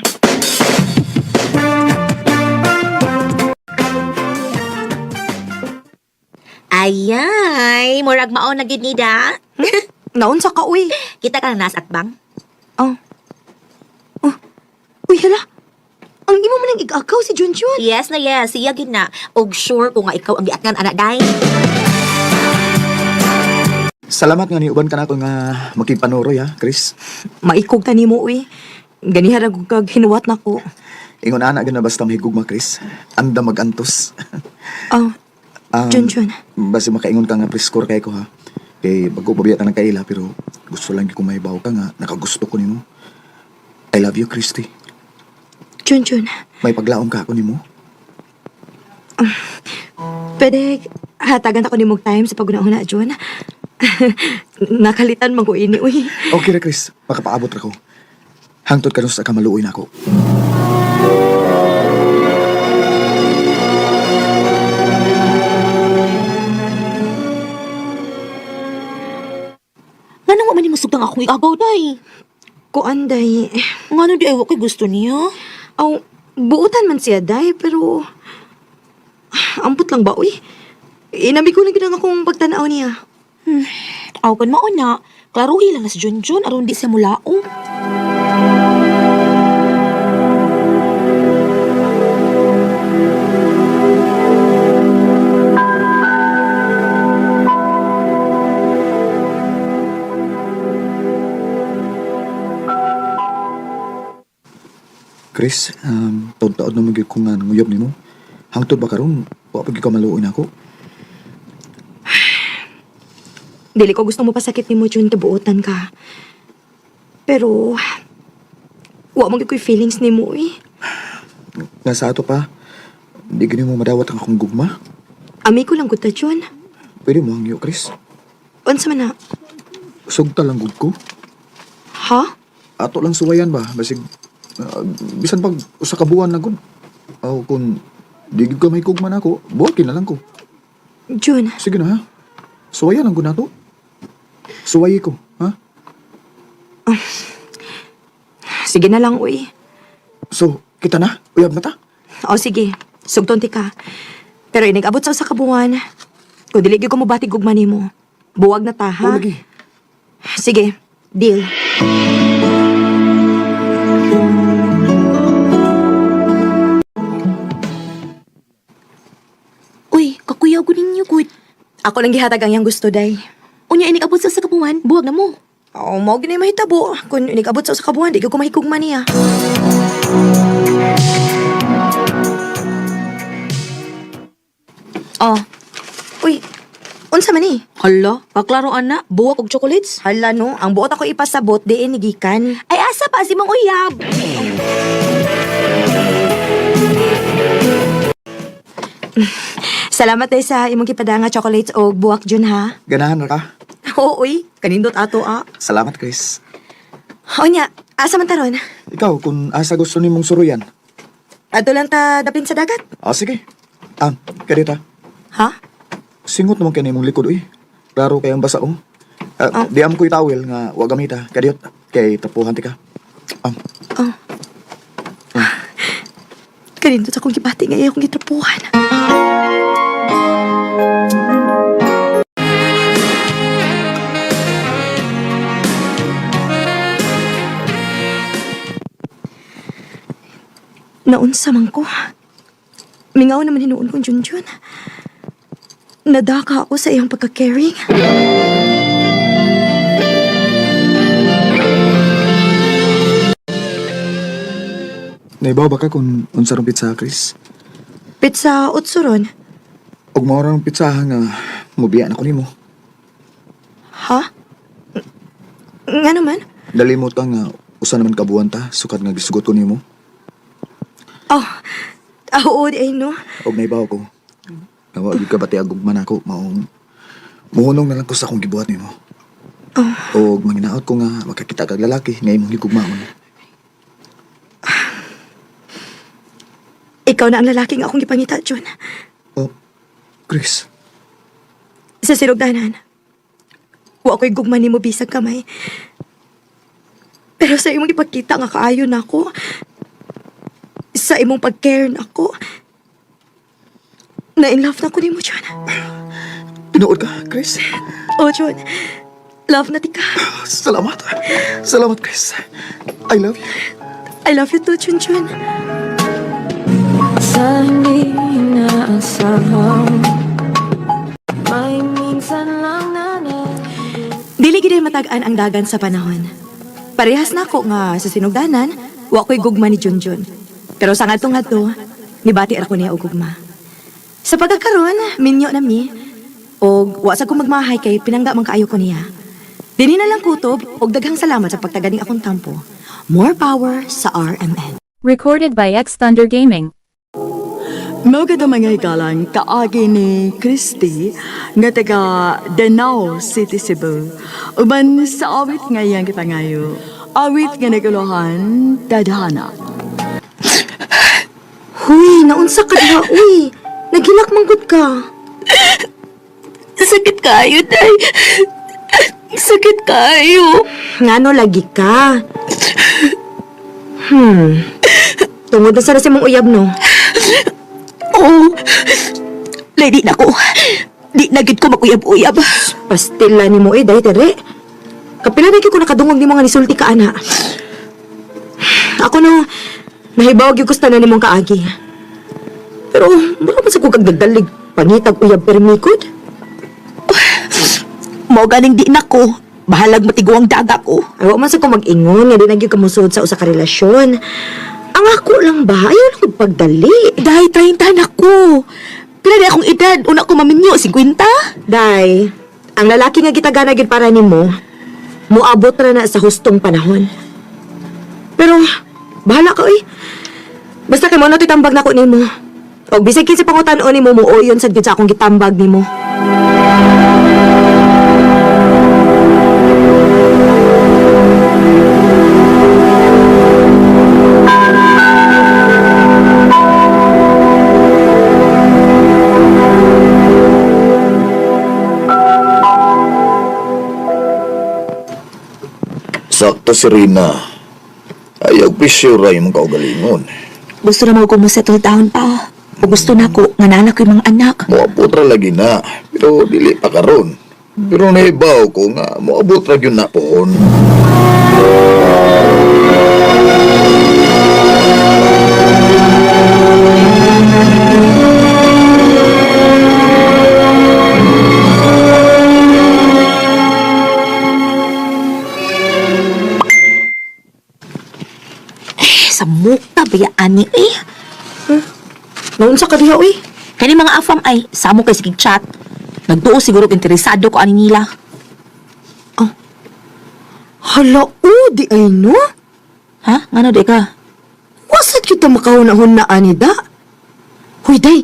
Ayay, murag mao na gid ni da. Naunsa ka, uy. Kita ka na nasa atbang. Oh. Oh. Uy, hala. Ang imo man ang igagaw si Junjun. Yes na yes, siya gid na. Og sure ko nga ikaw ang giatngan anak day. Salamat nga niuban ka na ako nga makigpanuroy, ha, Chris. Maikog ta nimo, uy. Ganiha ra gud kag hinuwat nako. Ingon ana gana basta mahigugma, Chris. Anda magantos. Oh, Junjun. Basta makaingon ka nga pre-score kay ko, ha. Kay bago pabiya ta ng kaila, pero gusto lang ko mahibaw ka nga nakagusto ko nimo. I love you, Christy. Junjun. May paglaom ka ako nimo. Pwede hatagan ako nimo og time sa paghuna-huna, Jun. Nakalitan man ko ini, uy. Okay ra, Chris. Makapaabot ra ko. Hangtod karon sa kamaluoy nako. imong agaw day? Kuan, day. Ngano di ay wa kay gusto niya? Aw, buutan man siya, day, pero ampot lang ba, uy? Inami ko lang gid ang akong pagtanaw niya. Aw kan mao na, klaruhi lang na si Junjun aron di siya mulaong. Chris, taod-taod na magyud ko nga nanguyab nimo. Hangtod ba karon, wa pa gyud ka maluoy nako. Dili ko gusto mo pasakit nimo, Jun, kabuutan ka. Pero, wa man gyud ko'y feelings nimo, uy. Nga sa ato pa, di gini mo madawat ang akong gugma. Ami ko lang gud ta, Jun. Pwede mo hangyo, Chris. Unsa man na? Sugta lang gud ko. Ha? Ato lang suwayan ba? Basig, bisan pag usa ka buwan na gud. Aw, kung di gid ka may gugma nako, buhatin na lang ko. Jun. Sige na ha. Suwayan lang gud nato. Suwayi ko, ha? Sige na lang, uy. So, kita na? Uyab na ta? O sige, sugton ti ka. Pero inig-abot sa usa ka buwan. Kung dili gyud ko mobati gugma nimo, buwag na ta, ha? O, lagi. Sige, deal. Uy, kakuyaw ko ninyo gud. Ako lang gihatag ang iyang gusto, day. Unya inig abot sa usa ka buwan, buwag na mo. Oo, mao gyud mahitabo. Kung inig-abot sa usa ka buwan, di gyud ko mahigugma niya. Oh, Uy, unsa man ni? hala, paklaro ana, buwag og chocolates. Hala no, ang buot ako ipasabot diin ni gikan. Ay asa pa si mong uyab. Salamat day sa imong gipadala nga chocolates og buwak Jun ha. Ganahan ra ka? Oo, uy, kanindot ato ah. Salamat, Chris. Onya, asa man taron? Ikaw, kung asa gusto nimong suruyan. Adto lang ta dapin sa dagat. Ah, sige. Ah, kadita. Ha? Singot naman kay nimong likod, uy. Klaro kay ang basa, oh. Ah, di am ko'y towel nga wa gamita. Kadiyot, kay tapuhan ti ka. Ah, Oh. Kanindot akong gibati nga akong gitrapuhan. Naunsa man ko. Mingaw naman hinuon kong Junjun. Nadaka ako sa iyang pagka-caring. Naibaw ba ka kung unsa rong pizza, Chris? Pizza utsuron. Og mao ra rong pizza nga mubiya na ko nimo. Ha? Nga naman? Nalimot ka nga usa naman ka buwan ta sukad nga gisugot ko nimo. Oh, ah, oo, di ay no. Og naibaw ko. Nga wa gyud ka bati ang gugma nako maong muhunong na lang ko sa akong gibuhat nimo. Oh. Og manginaot ko nga makakita kag lalaki nga imong gigugmaon. Ikaw na ang lalaki nga akong gipangita, Jun. Oh, Chris, Sa sinugdanan. Wa ko'y gugma nimo bisag kamay. Pero sa imong ipagkita nga kaayo nako. Sa imong pag-care nako. Na in love na ko nimo, Jun. tinuod ka, Chris. Oh, Jun. Love na tika. Salamat. Salamat, Chris. I love you. I love you too, Jun Jun. Sa hindi inaasahan, may minsan lang na Dili gid matag-an ang dagan sa panahon. Parehas na ako nga sa sinugdanan, wa ko'y gugma ni Junjun. Pero sa ngadto-ngadto, nibati ra ko niya og gugma. Sa pagkakaron, minyo na mi, og wa sa ko magmahay kay pinangga man kaayo ko niya. Dinhi na lang kutob og daghang salamat sa pagtaganing akong tampo. More power sa RMN. Recorded by X Thunder Gaming. Mao kadto mga higalang kaagi ni Christy nga taga Danao City, Cebu. Uban sa awit nga iyang gipangayo. Awit nga naguluhan, Tadhana. Huy, naunsa ka diha, uy. Naghilak man gud ka. Sakit kayo, day. Sakit kayo. Ngano lagi ka? Tungod na sa mong uyab, no? Oo. Lady na ko. Di na gid ko maguyab-uyab. Pastila ni mo eh, dahil tere. Kapila na ko nakadungog ni mga nisulti ka, ana. Ako no, nahibaw gyud ko sa tanan nimong kaagi. Pero, mura man sa kong kagdagdalig, pangitag uyab permikod. Mao ganing di na ko. Bahalag matiguang daga ko. Ay, wa man sa ko mag-ingon, nga di na gyud ka mosuod sa usa ka relasyon. Ang ako lang ba, ayaw lang kong pagdali. Day, 30 na ko. Pila di akong edad, una ko maminyo, 50? Day, ang lalaki nga gitagana gyud para nimo, moabot ra na sa hustong panahon. Pero bahala ka oy. Basta kay mo na tambag nako nimo. Og bisag kinsa pangutan-on nimo muoyon sad gyud sa akong gitambag nimo. Sakto si Rina. Ayaw pisyura yung mga kaugalingon. Gusto na mo ko mo settle down pa. O gusto na ko, nga nanak ko yung mga anak. Moabot ra lagi na, pero dili pa karon. Pero nahibaw ko nga, moabot ra gyud na pohon. Eh, sa mukta ba ani eh? Naunsa ka diha oy? Kani mga afam ay, samo kay sige chat. Nagduo siguro og interesado ko ani nila. Hala, o, di ay no? Ha? Ngano di ka? Wasat kita makahuna-huna ani da? Hoy, day,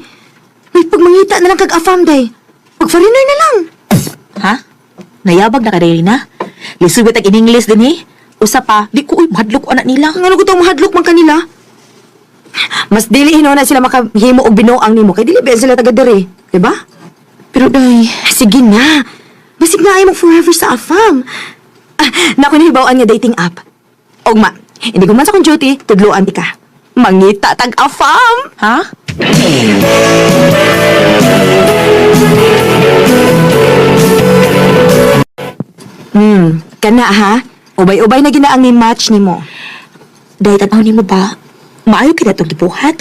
may pagmangita na lang kag afam, day. Pagfarinoy na lang. Ha? Nayabag na ka diri na? Lisod ba tag in English din eh? Usa pa, di ko uy, mahadlok ko anak nila. Ngano ko tong mahadlok man kanila? Mas dili hinuon na sila makahimo og binuang nimo kay dili ba sila taga diri, di ba? Pero day, Sige na. Basig na ay mo forever sa afam. Ah, naku nahibaw-an nga dating app. Ogma, hindi ko man sa kong duty, tudloan ti ka. Mangita tag afam. Ha? Kana ha. Ubay-ubay na ginaang ni match nimo. Day, tanaw nimo ba? Maayo kay natong gibuhat.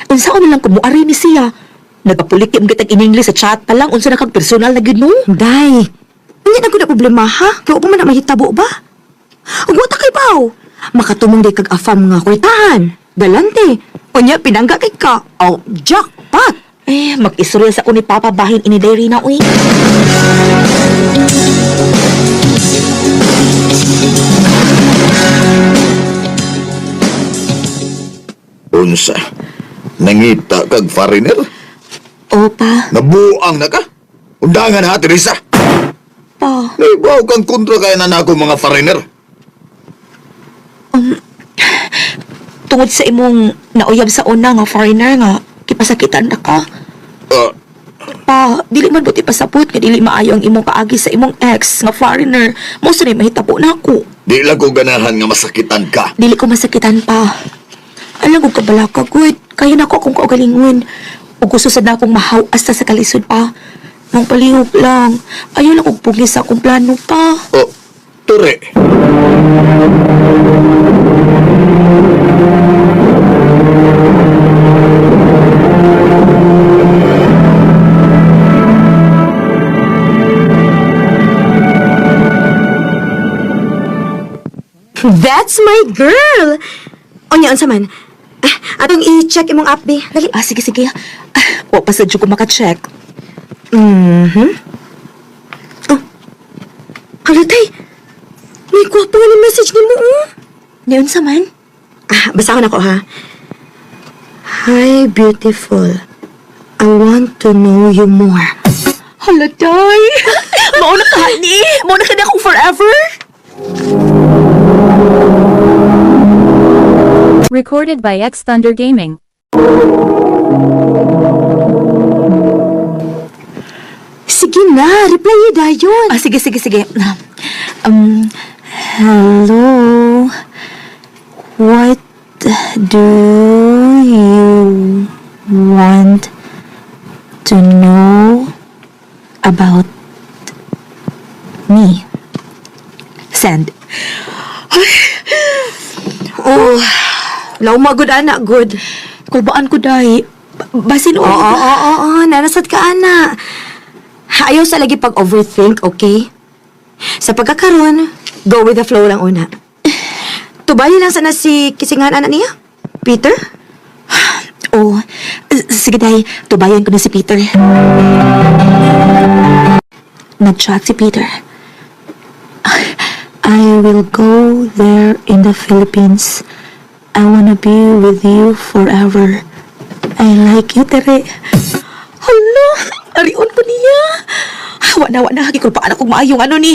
Unsa na lang kumuari ni siya. Nagapuliki ang gitag in English sa chat pa lang unsa na kag personal na gyud no? Day, hindi na ko na problema ha. Kaya pa man na mahitabo ba? Ug wa ta kay baw. Makatumong day kag afam nga kwartahan. Galante. Unya pinangga kay ka. Oh, jackpot. Eh, mag-istorya sa ko ni Papa bahin ini diary na uy. Unsa? Nangita kag foreigner? Opa, Nabuang na ka? Undangan ha, Teresa. pa. Nahibaw kang kontra kaya na nako mga foreigner. Tungod sa imong nauyab sa una nga foreigner nga kipasakitan na ka. Ah, Pa, dili man buti pasabot nga dili maayo ang imong paagi sa imong ex nga foreigner. Mo sa mahitabo na ako. di lang ko ganahan nga masakitan ka. Dili ko masakitan pa. Alam ko kabala ka, good. Kaya na ko akong kaugalingon. O gusto sad na akong mahaw hasta sa kalisod pa. Nung palihog lang. Ayaw lang kong pugni sa akong plano pa. Oh, ture. That's my girl. Unya unsa man? Ah, atong i-check imong app bi. Dali. Ah, sige, sige. Ah, wa pa sad jud ko maka-check. Mhm. Oh. Hala, tay. May gwapo nga ni message nimo oh. Niyon sa man? Ah, basahon ako ha. Hi, beautiful. I want to know you more. Hala, day. Mauna ka, honey. Mauna ka na akong forever. Recorded by X Thunder Gaming. Sige. Sige na, reply dayon. Ah, sige, sige, sige. Hello. What do you want to know about me? Send. Oh, lauma good ana, good. Kulbaan ko dahi. Basin Oo, oo, oo, oo, narasad ka ana. Ayaw sa lagi pag-overthink, okay? Sa pagkakaroon, go with the flow lang una. Tubayin lang sana si kisingan anak niya. Peter? Oh, sige day, tubayan ko na si Peter. Nag-chat si Peter. I will go there in the Philippines. I wanna be with you forever. I like you, Tere. Hala, arion ko niya. Wa na, wa na. Gikulpaan ako maayong ano ni.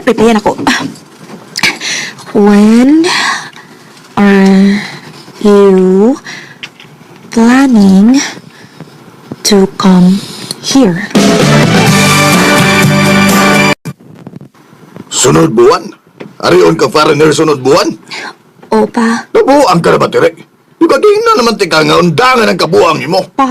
Replyan ako. When are you planning to come here? Sunod buwan? Arion ka foreigner sunod buwan? Opa, Nabuang ka na ba, Tere? Yung na naman tika nga undangan ang kabuang nimo. pa,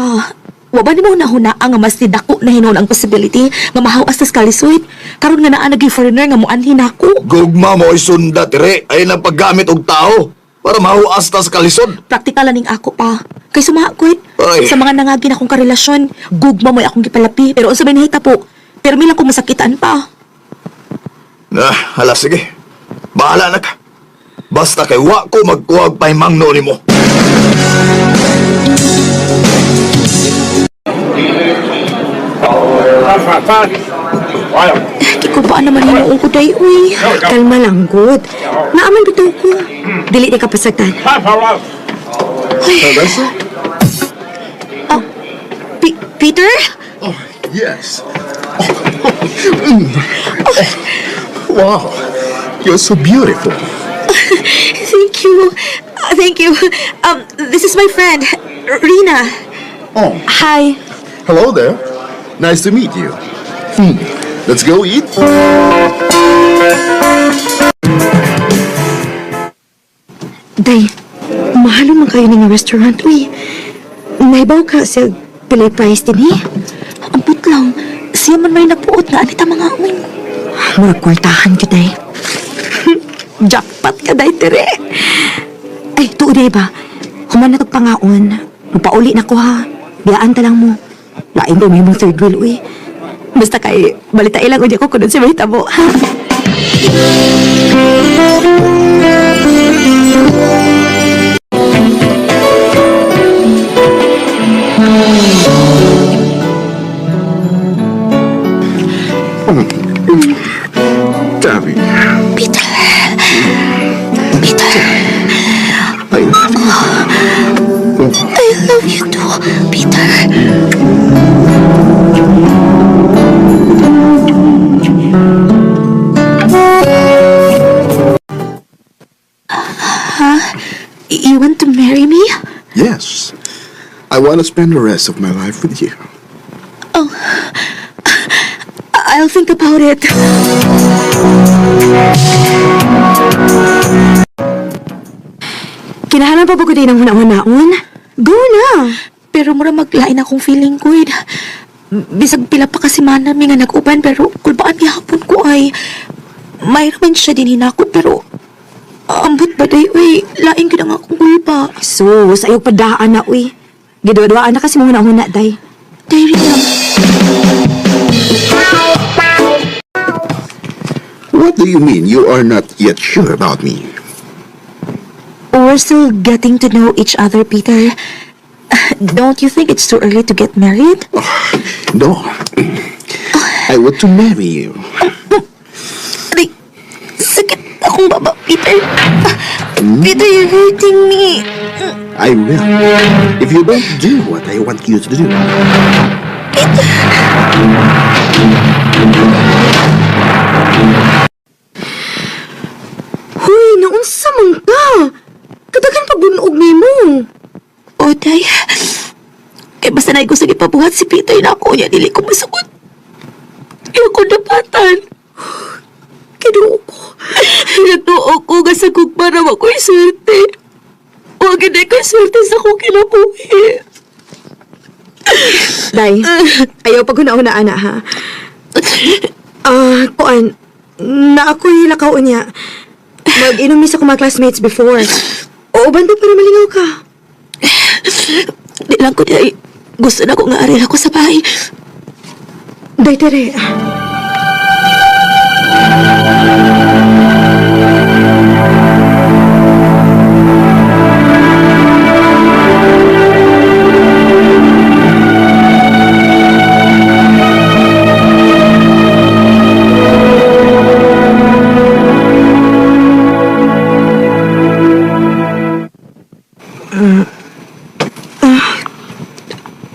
wa ba nimo nahuna nga mas nidako na hinuon ang possibility nga mahawas tas kalisod? Karon nga naa naging foreigner nga muanhin ako. Gugma mo ay sunda, Tere. Ay nang paggamit og tao para mahuas ta sa kalisod. Praktikal ning ako pa. Kay sumaha ko Ay. sa mga nangagin akong karelasyon, gugma mo'y akong gipalapi. Pero unsa may nahitabo? Pero milang ko masakitan pa. Na, hala sige. Bahala na ka. Basta kay wa ko magkuhag pahimangno nimo. Kikulbaan naman hinuon ko day, uy. Kalma lang, good. Naaman bitaw ko. Dili di ka pasagtan. Ay. Oh, Peter? Oh, yes. Wow, you're so beautiful. Thank you. Thank you. This is my friend, Rina. Oh, Hi. hello there. Nice to meet you. Let's go eat. Day, mahalo man kayo nga restaurant. Uy, naibaw ka sa pilay price din eh. Ambot lang. Siya man may nagpuot nga anita mga uy. Murag kwartahan ka, day. Jackpot ka, day, tere. Ay, tuo, day ba? Human na pangaon. Magpauli na ko, ha. Biyaan ta lang mo. Lain ko may mong third wheel, uy. Basta kay balita ilang unya ko kuno si may tabo. Tabby, Peter. Peter. I love you. I love you too, Peter. Huh? You want to marry me? Yes, I want to spend the rest of my life with you. Oh, I'll think about it. Kinahalan pa ba ko day ng huna-hunaon? Go na! Pero mura maglain akong feeling ko eh. Bisag pila pa kasi mana mi nga nag-uban pero kulbaan gihapon ko ay mayroon man siya din hinako pero ambot ba day uy lain gyud ang akong kulpa. Sus, ayaw padaan na, uy. Giduwa-duwaan na kasi mong huna-huna, day. Day Rina, What do you mean you are not yet sure about me? we're still getting to know each other, Peter. Don't you think it's too early to get married? No. I want to marry you. Aray, sakit akong baba, Peter. Peter, you're hurting me. I will. If you don't do what I want you to do. Huy, naunsa man ka? Kadagan pagunog nimo. O, day. Kay basta na ko sa gipabuhat si Peter na ako niya, dili ko masugot. Iyang ko dapatan. Kinuo ko. Nagtuo ko nga sa gugma na ako'y swerte. Huwag hindi ko swerte sa akong kinabuhi. Day, ayaw pag una ana ha. Ah, kuan, na ako'y lakaw niya. Mag-inom mi sa akong mga classmates before. Oo, bando para malingaw ka. Di lang ko di ay gusto na ko nga aril ako sa bahay. Day, Tere. Ah.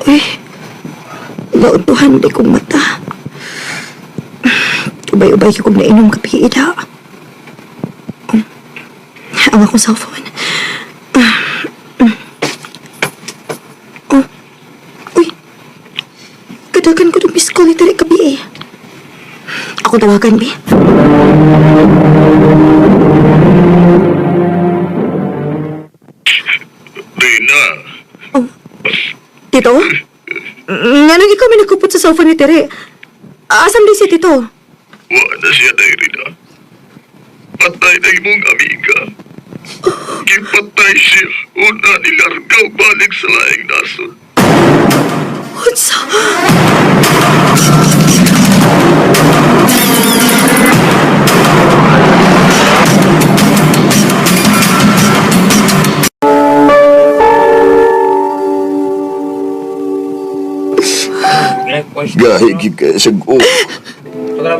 Uy, nautuhan di kong mata. Ubay-ubay ko kong nainom kape, ida. Ang akong cellphone. Oh, uy. Kadagan ko ng miss call ni Tere kabi eh. Ako tawagan, bi. Rina, Tito? Nga nang ikaw may nagkupot sa cellphone ni Tere. Asam di si Tito? wa na siya day, Rina. Patay na imong amiga. Gipatay siya. Una nilargaw balik sa laing nasod. Unsa? Gahi gid kay sig o.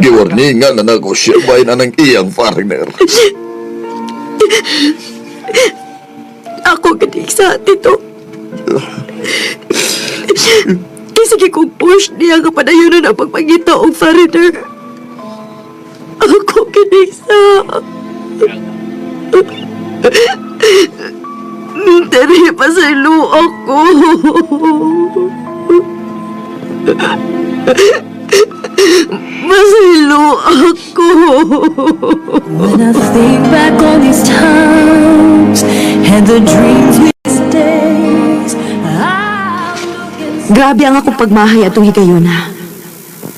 Giwarningan na nako siya bahin anang iyang foreigner. Ako ganing sa Tito. Kasi sige kong push niya kapadayonon ang pagpangita og foreigner. Ako ganing sa... Tere, pasaylo ako. Masaylo ako. When I think back on these times and the dreams we days, I look and Grabe ang akong pagmahay atong higayuna.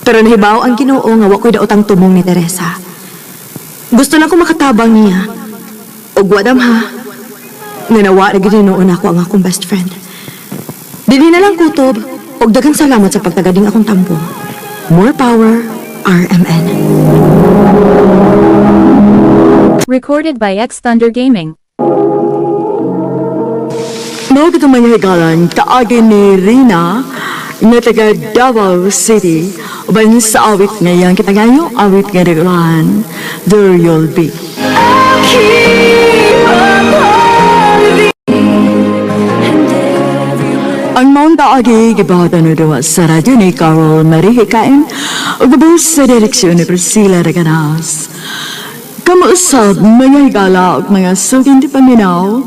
Pero nahibaw ang Ginoo nga wa ko'y daotang tumong ni Teresa. Gusto lang ko makatabang niya. Ug wa damha. Nga nawa ra gyud noon ako ang akong best friend. Dili na lang kutob ug daghang salamat sa pagtagading akong tampo. More power, RMN. Recorded by X Thunder Gaming. Mao kitong mga higalan, kaagi ni Rina, nga taga Davao City, uban sa awit ngayang kitangayo, awit nga regulan, There You'll Be. keep on holding. Ang maong kaagi, gibahatan na duwa sa radyo ni Carol Marie Hikain, ug gabos sa direksyon ni Priscilla Reganas. Kamuusap, mga higala ug mga suking di paminaw,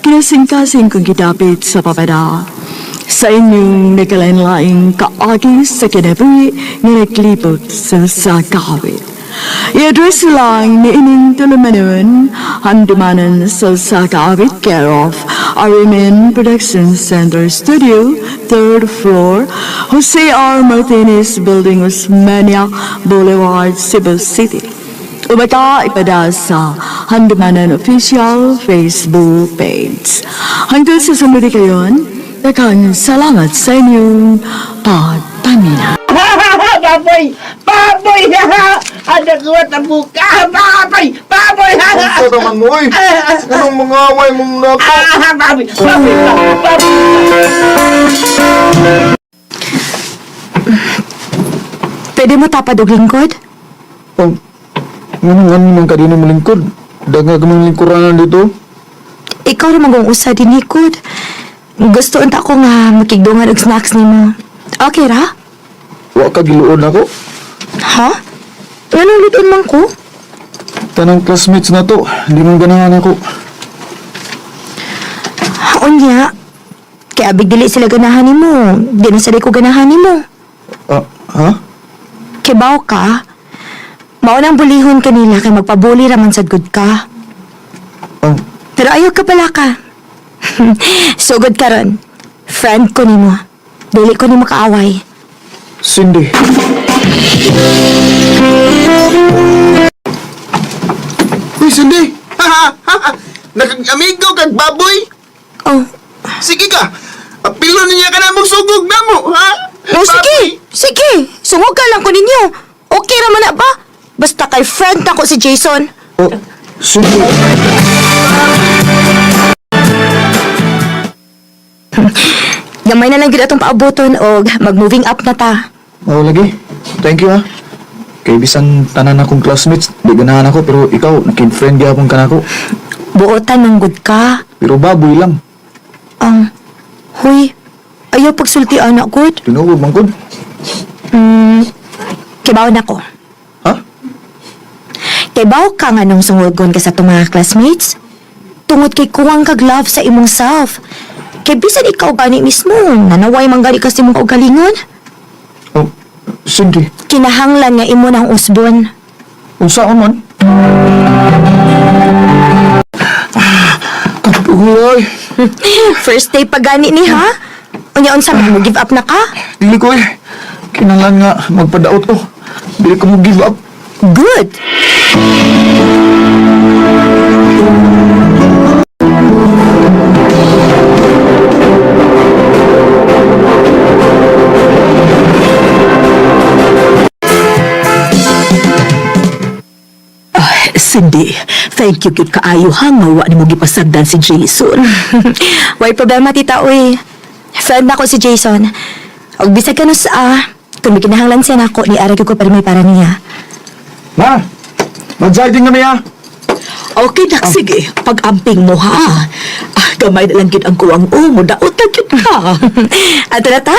kinasingkasing kong gidapit sa papada. Sa inyong nagkalain-laing kaagi sa kinabuhi nga naglibot sa sakawit. I-address lang ni ining tulumanon, handumanan sa Sakaawit, care of RMN Production Center Studio, third floor, Jose R. Martinez Building, Osmania Boulevard, Cebu City. Umaka ipada sa Handumanan Official Facebook page. Hanggang sa sumuli kayon, daghang salamat sa inyong pagpamina. Baboy! Baboy! Ada kuat buka! Baboy! Baboy! Unsa naman mo, oy? Anong mga away mong nako? Baboy! Baboy! Baboy! Pwede mo tapad og lingkod? Oh, nganong ano man ka din mo lingkod? Daga ka mong lingkuranan dito? Ikaw ra magong usa din likod. Gusto unta ko nga makigdungan og snacks nimo. Okay ra? Wa ka giluon ako. Ha? Nganong luton man ko? Tanang classmates na to, hindi mo ganahan ako. Unya. Kaya abig dili sila ganahan nimo. Di na sila ko ganahan nimo. Ah, ha? Kaya Kibaw ka. Mao nang bulihon kanila kay magpabuli raman sad gud ka. Oh. Pero ayaw ka pala ka. Sugod karon. Friend ko nimo. Dili ko nimo kaaway. Cindy. Uy, Cindy! Nakag-amigo kag baboy! Oh. Sige ka! Apilo niya ka na mong sugog na mo, ha? Oh, sige! Sige! Sungog ka lang ko ninyo. Okay raman na ba? Basta kay friend nako si Jason. Oh, Cindy. Gamay na lang gid atong paaboton og mag-moving up na ta. Oh, lagi. Thank you, ha. Kay bisan tanan akong classmates, di ganahan ako, pero ikaw, nakin-friend gyapon ka nako. Buotan ng good ka. Pero baboy lang. Ang, huy, ayaw pagsulti anak good. Tinuod man gud. Kibaw na ko. Ha? Kibaw ka nga nung sungugon ka sa itong mga classmates. Tungod kay kuwang kag love sa imong self. Kay bisan ikaw gani mismo, nanaway man gani ka sa imong kaugalingon. Oh, Cindy. Kinahanglan nga imo ng usbon. Unsaon man? Kapuloy. First day pa gani ni ha? Unya unsa man mo give up na ka? Dili ko eh. Kinahanglan nga magpadaot ko. Dili ko mo give up. Good. Cindy, thank you gyud kaayo ha nga wa nimo gipasagdan si Jason. Way problema tita uy. Friend nako si Jason. Og bisag kanus kung may kinahanglan siya nako ni ara gyud ko permi para niya. Ma! Mag-jogging kami ha! Okay, dak, sige. Pag-amping mo ha. Ah, gamay na lang gyud ang kuwang o mo daot na gyud ka. Ato na ta?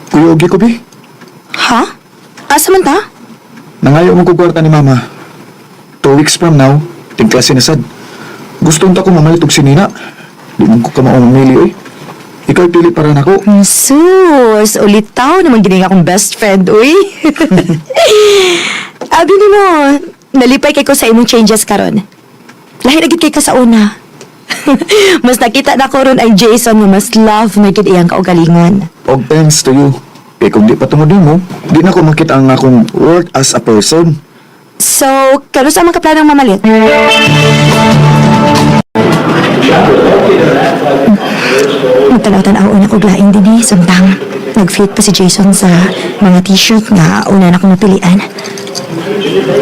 Kuya ko bi. Ha? Asa man ta? Nangayo mo ko kwarta ni Mama. 2 weeks from now, tingklase na sad. Gusto unta ko mamalit og sinina. Di man ko kamao mamili oy. Ikaw pili para nako. Sus, ulitaw naman gining akong best friend, uy. Abi nimo, nalipay kay ko sa imong changes karon. Lahi na gid kay ka sa una. Mas nakita na ko ron ang Jason nga mas love na gid iyang kaugalingon. Og thanks to you. Kay kung di pa tungod nimo, di na ko makita ang akong worth as a person. So, karon sa mga kaplanong mamalit? Magtanaw-tanaw una ko glaing din eh, samtang nag-fit pa si Jason sa mga t-shirt nga una na akong napilian.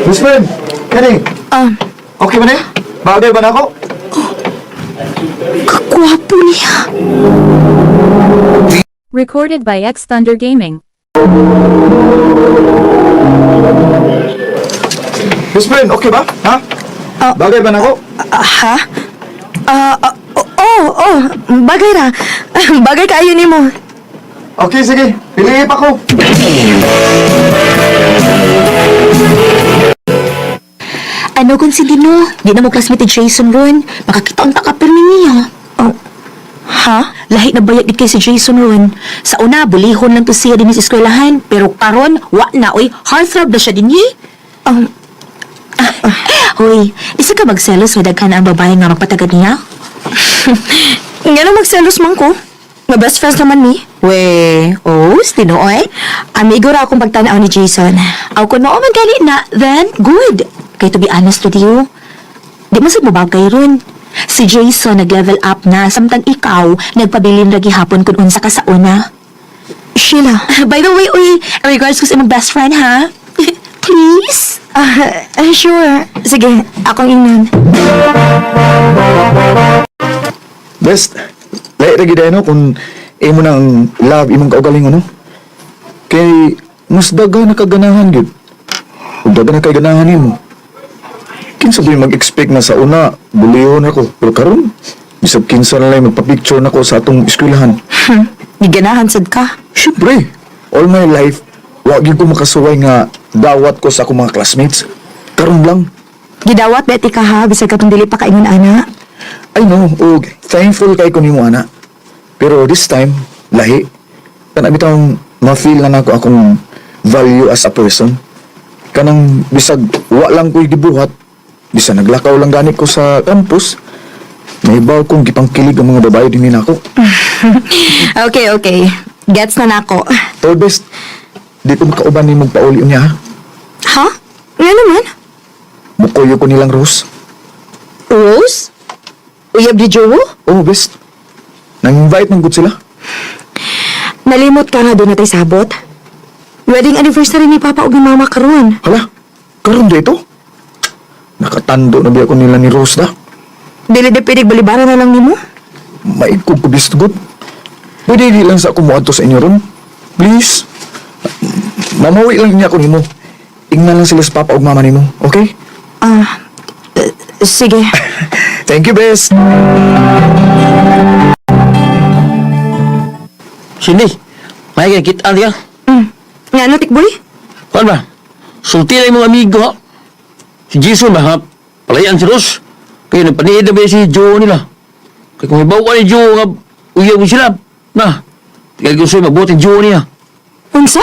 Best friend, kani. Ah, Okay ba ni? Bagay ba nako? Kakwapo niya. Recorded by X Thunder Gaming. Best friend, okay ba? Ha? Bagay ba nako? Ah, ha? Ah, oh, bagay ra. Bagay kaayo nimo. Okay, sige. Piliin pa ko. Ano kung si Dino? Di na mo classmate ni Jason ron. Makakita unta ka pirmi niya. Oh, ha? Lahi na bayag gid kay si Jason ron. Sa una, bulihon lang to siya din sa eskwelahan. Pero karon, wa na oy. Heartthrob na siya din eh. Hoy, isa ka magselos nga daghan ang babae nga magpatagad niya? Nga na magselos man ko. Nga best friends naman mi. We, oh, tinuoy. Amigo ra akong pagtanaw ni Jason. Aw kung mao man gali na, then good. Kay to be honest with you, di man sad mobagay ron. Si Jason nag-level up na, samtang ikaw nagpabilin ra gihapon kung unsa ka sa una. Sheila. By the way, uy, regards ko sa imong best friend, ha? Please? Ah, sure. Sige, akong ingnan. Best, lahi ra gid no kung imo nang love imong kaugalingon no. Kay mas daga na kaganahan gyud. Ug daga na kay ganahan nimo. Kinsa ba yung mag-expect na sa una, bulihon ako. Pero karon, bisag kinsa na lang magpa-picture nako sa atong eskwelahan. Giganahan sad ka. Siyempre, all my life, wa gyud ko makasuway nga dawat ko sa akong mga classmates. Karon lang, Gidawat beti ka ha, bisag katong dili pa kaingon ana. I know, og thankful kay ko nimo ana. Pero this time, lahi. Kana bitawng ma-feel na nako akong value as a person. Kanang bisag wa lang ko'y gibuhat, bisan naglakaw lang gani ko sa campus, nahibaw kong gipangkilig ang mga babae din nako. Okay, okay. Gets na nako. Pero best, di ko makauban nimo pauli niya ha. Ha? Nga naman? Mukuyo ko nilang Rose. Rose? Uyab ni Jowo? Oh, best. Nang-invite man gud sila. Nalimot ka nga doon natay sabot. Wedding anniversary ni Papa ug ni Mama karon. Hala, karon dito? Nakatando na biya ko nila ni Rose da. Dili de pwede balibara na lang nimo. Maikog ko best good. Pwede di lang sa ako moadto sa inyo ron. Please. Mamawi lang niya ako nimo. Ingnan lang sila sa papa ug mama nimo, okay? Ah, eh, sige. Thank you, best. Cindy, may kita niya. Nga ano, Tikboy? Kuan ba? Sulti na imong amigo ha. Si Jason ba ha? Palayan si Rose. Kaya nagpaniid na ba si Joe nila? Kaya kung ibaw ka ni Joe nga uyab mo sila. Na, kaya gusto mabuti Joe niya. Unsa?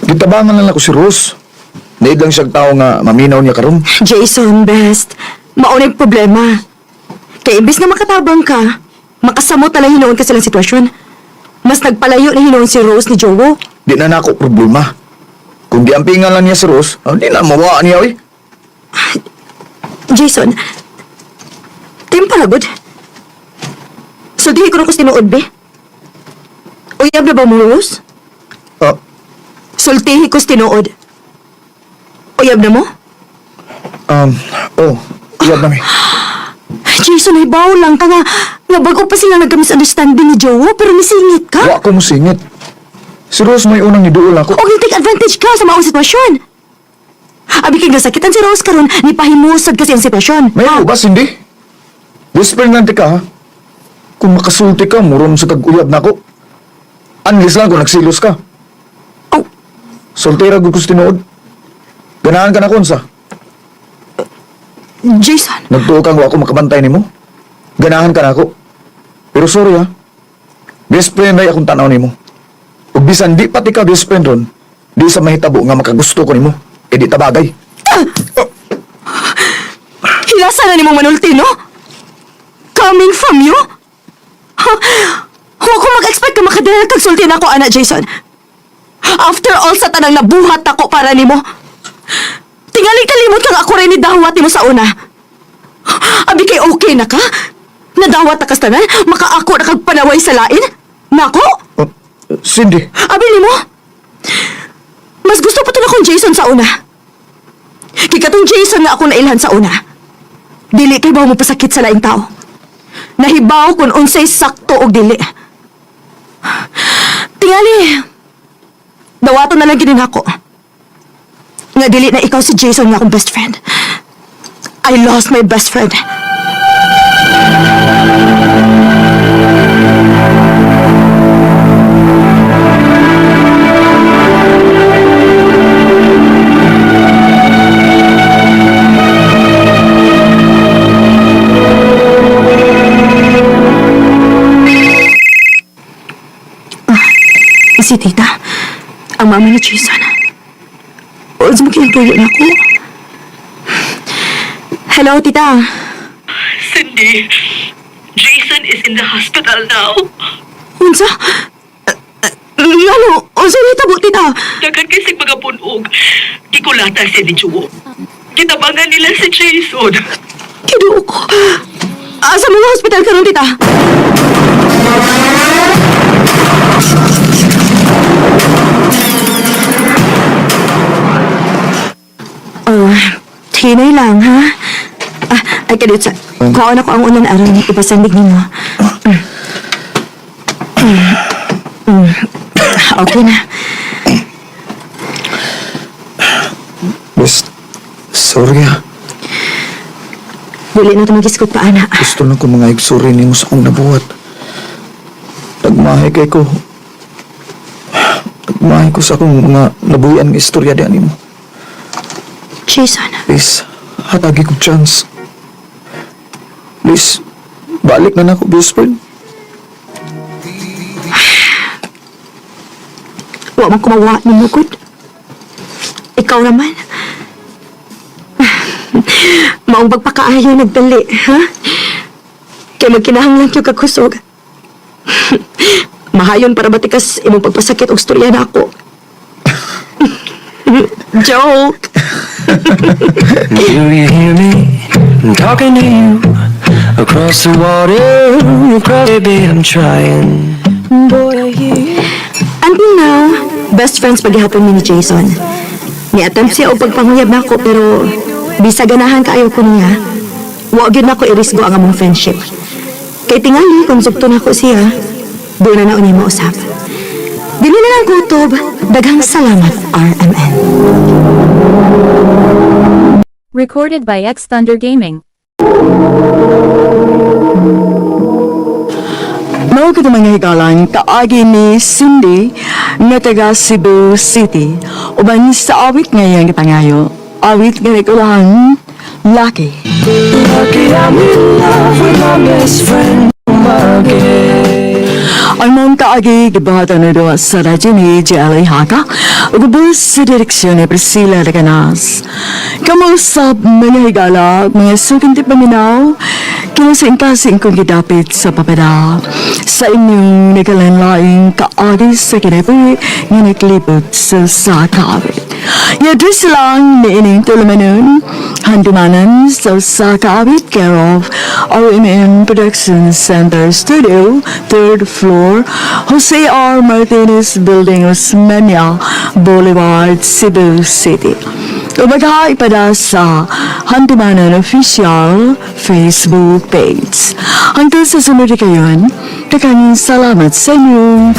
Gitabangan lang ako si Rose. Naid lang siyang tao nga maminaw niya karon. Jason, best. Maunay problema. Kay imbis nga makatabang ka, makasamot na lang hinuon ka silang sitwasyon. Mas nagpalayo na hinuon si Rose ni Jowo. Di na nako problema. Kung giampingan lang niya si Rose, ah, di na mawa niya oy. Jason, timpa good. Sultihi ko na ko sa tinuod, be. Uyab na ba mo, Rose? Ah, Sultihi ko sa tinuod. Uyab na mo? oh, uyab na mi. Jason, ay lang ka nga. Nga bago pa sila nagka-misunderstanding ni Jowo, pero nisingit ka. Wa ko musingit. Si Rose may unang niduol ako. O take advantage ka sa maong sitwasyon. Abi kay nasakitan si Rose karon ni pahimusad kasi ang sitwasyon. May ubas, hindi? Whisper lang ka, ha? Kung makasulti ka, murom sa kag-uyab na ako. Unless lang kung nagsilos ka. Oh. Soltera gud ko sa tinuod. Ganahan ka na konsa. Jason, Nagtuo kang wa ako makabantay nimo. Ganahan ka na ako. Pero sorry ha. Best friend ay akong tanaw nimo. Ug bisan di pati ka best friend ron, di sa mahitabo nga makagusto ko nimo. E di tabagay. hilasa na nimong manulti, no? Coming from you? Ha? Huwag ko mag-expect ka makadala kag sulti na ako, ana Jason. After all sa tanang nabuhat ako para nimo. Tingali kalimot kang ako rin ni dawat nimo sa una. Abi kay okay na ka? Nadawat na kas tanan? Makaako na kag panaway sa lain? Nako? Oh, Cindy, Abi nimo? Mas gusto pa to na akong Jason sa una. Kay katong Jason nga ako nailhan sa una. Dili kay bawo mo pasakit sa laing tao. Nahibaw kung unsay sakto og dili. Tingali, dawaton na lang ginin ako. Nga dili na ikaw si Jason nga akong best friend. I lost my best friend. Si tita, ang mama ni Jason. Ods mo kinatuyo na ako. Hello, tita. Cindy, Jason is in the hospital now. Unsa? Ngano? Unsa ni tabo, tita? Daghan kay sig mga punog. Gikulata si ni Jowo. Gitabangan nila si Jason. Kinuo ko. Asa mga hospital karon, tita? Oh, hinay lang, ha? Ah, ay, kadiyot sa... Kuhaan ako ang unan aron ipasandig nimo. Mm. Mm. Mm. Okay na. best, sorry ha. Dili na ito mag-iskot pa, ana. Gusto lang ko mga igsorry nimo sa akong nabuhat. Nagmahay kay ko. Nagmahay ko sa akong mga nabuhian nga istorya di animo. Jason, Please, hatagi kong chance. Please, balik na nako, best friend. Wa man kumawa ni mo, gud. Ikaw naman. Maong pagpakaayo nagdali, ha? Kay magkinahanglan gyud kag kusog. Mahayon para batikas imong pagpasakit og storya na ako. Joke. Do you hear me? I'm talking to you across the water, across, baby, I'm trying. Boy, I hear you. Until now, best friends paghihapon mi ni Jason. Ni-attempt siya og pagpanguyab nako pero bisa ganahan kaayo ko niya. Wa gyud nako irisgo ang among friendship. Kay tingali kung sugto nako siya, doon na na unya mausap. Dili na lang kutob, daghang salamat RMN. Recorded by X Thunder Gaming. Mao kato mga higalan, kaagi ni Cindy nga taga Cebu City. Uban sa awit ngayong gipangayo, awit nga nagulahan, Lucky. Lucky I'm in love with my best friend again. Ang mga kaagi gibuhatan na doon sa radyo ni J.L.A. Haka ug ubos sa direksyon ni Priscilla Reganas. Kamusap mga higala, mga sukinti paminaw, kinasing-kasing kong gidapit sa papada sa inyong nagalanlaing kaagi sa kinabuhi nga naglibot sa sakawit. Yadris lang ni ining tulumanon, handumanan sa sakawit care of RMN Production Center Studio, third floor, Jose R. Martinez Building, Osmeña Boulevard, Cebu City. Umaghay pada sa Handumanan Official Facebook page. Hanggang sa sunod kayon, daghang salamat sa inyong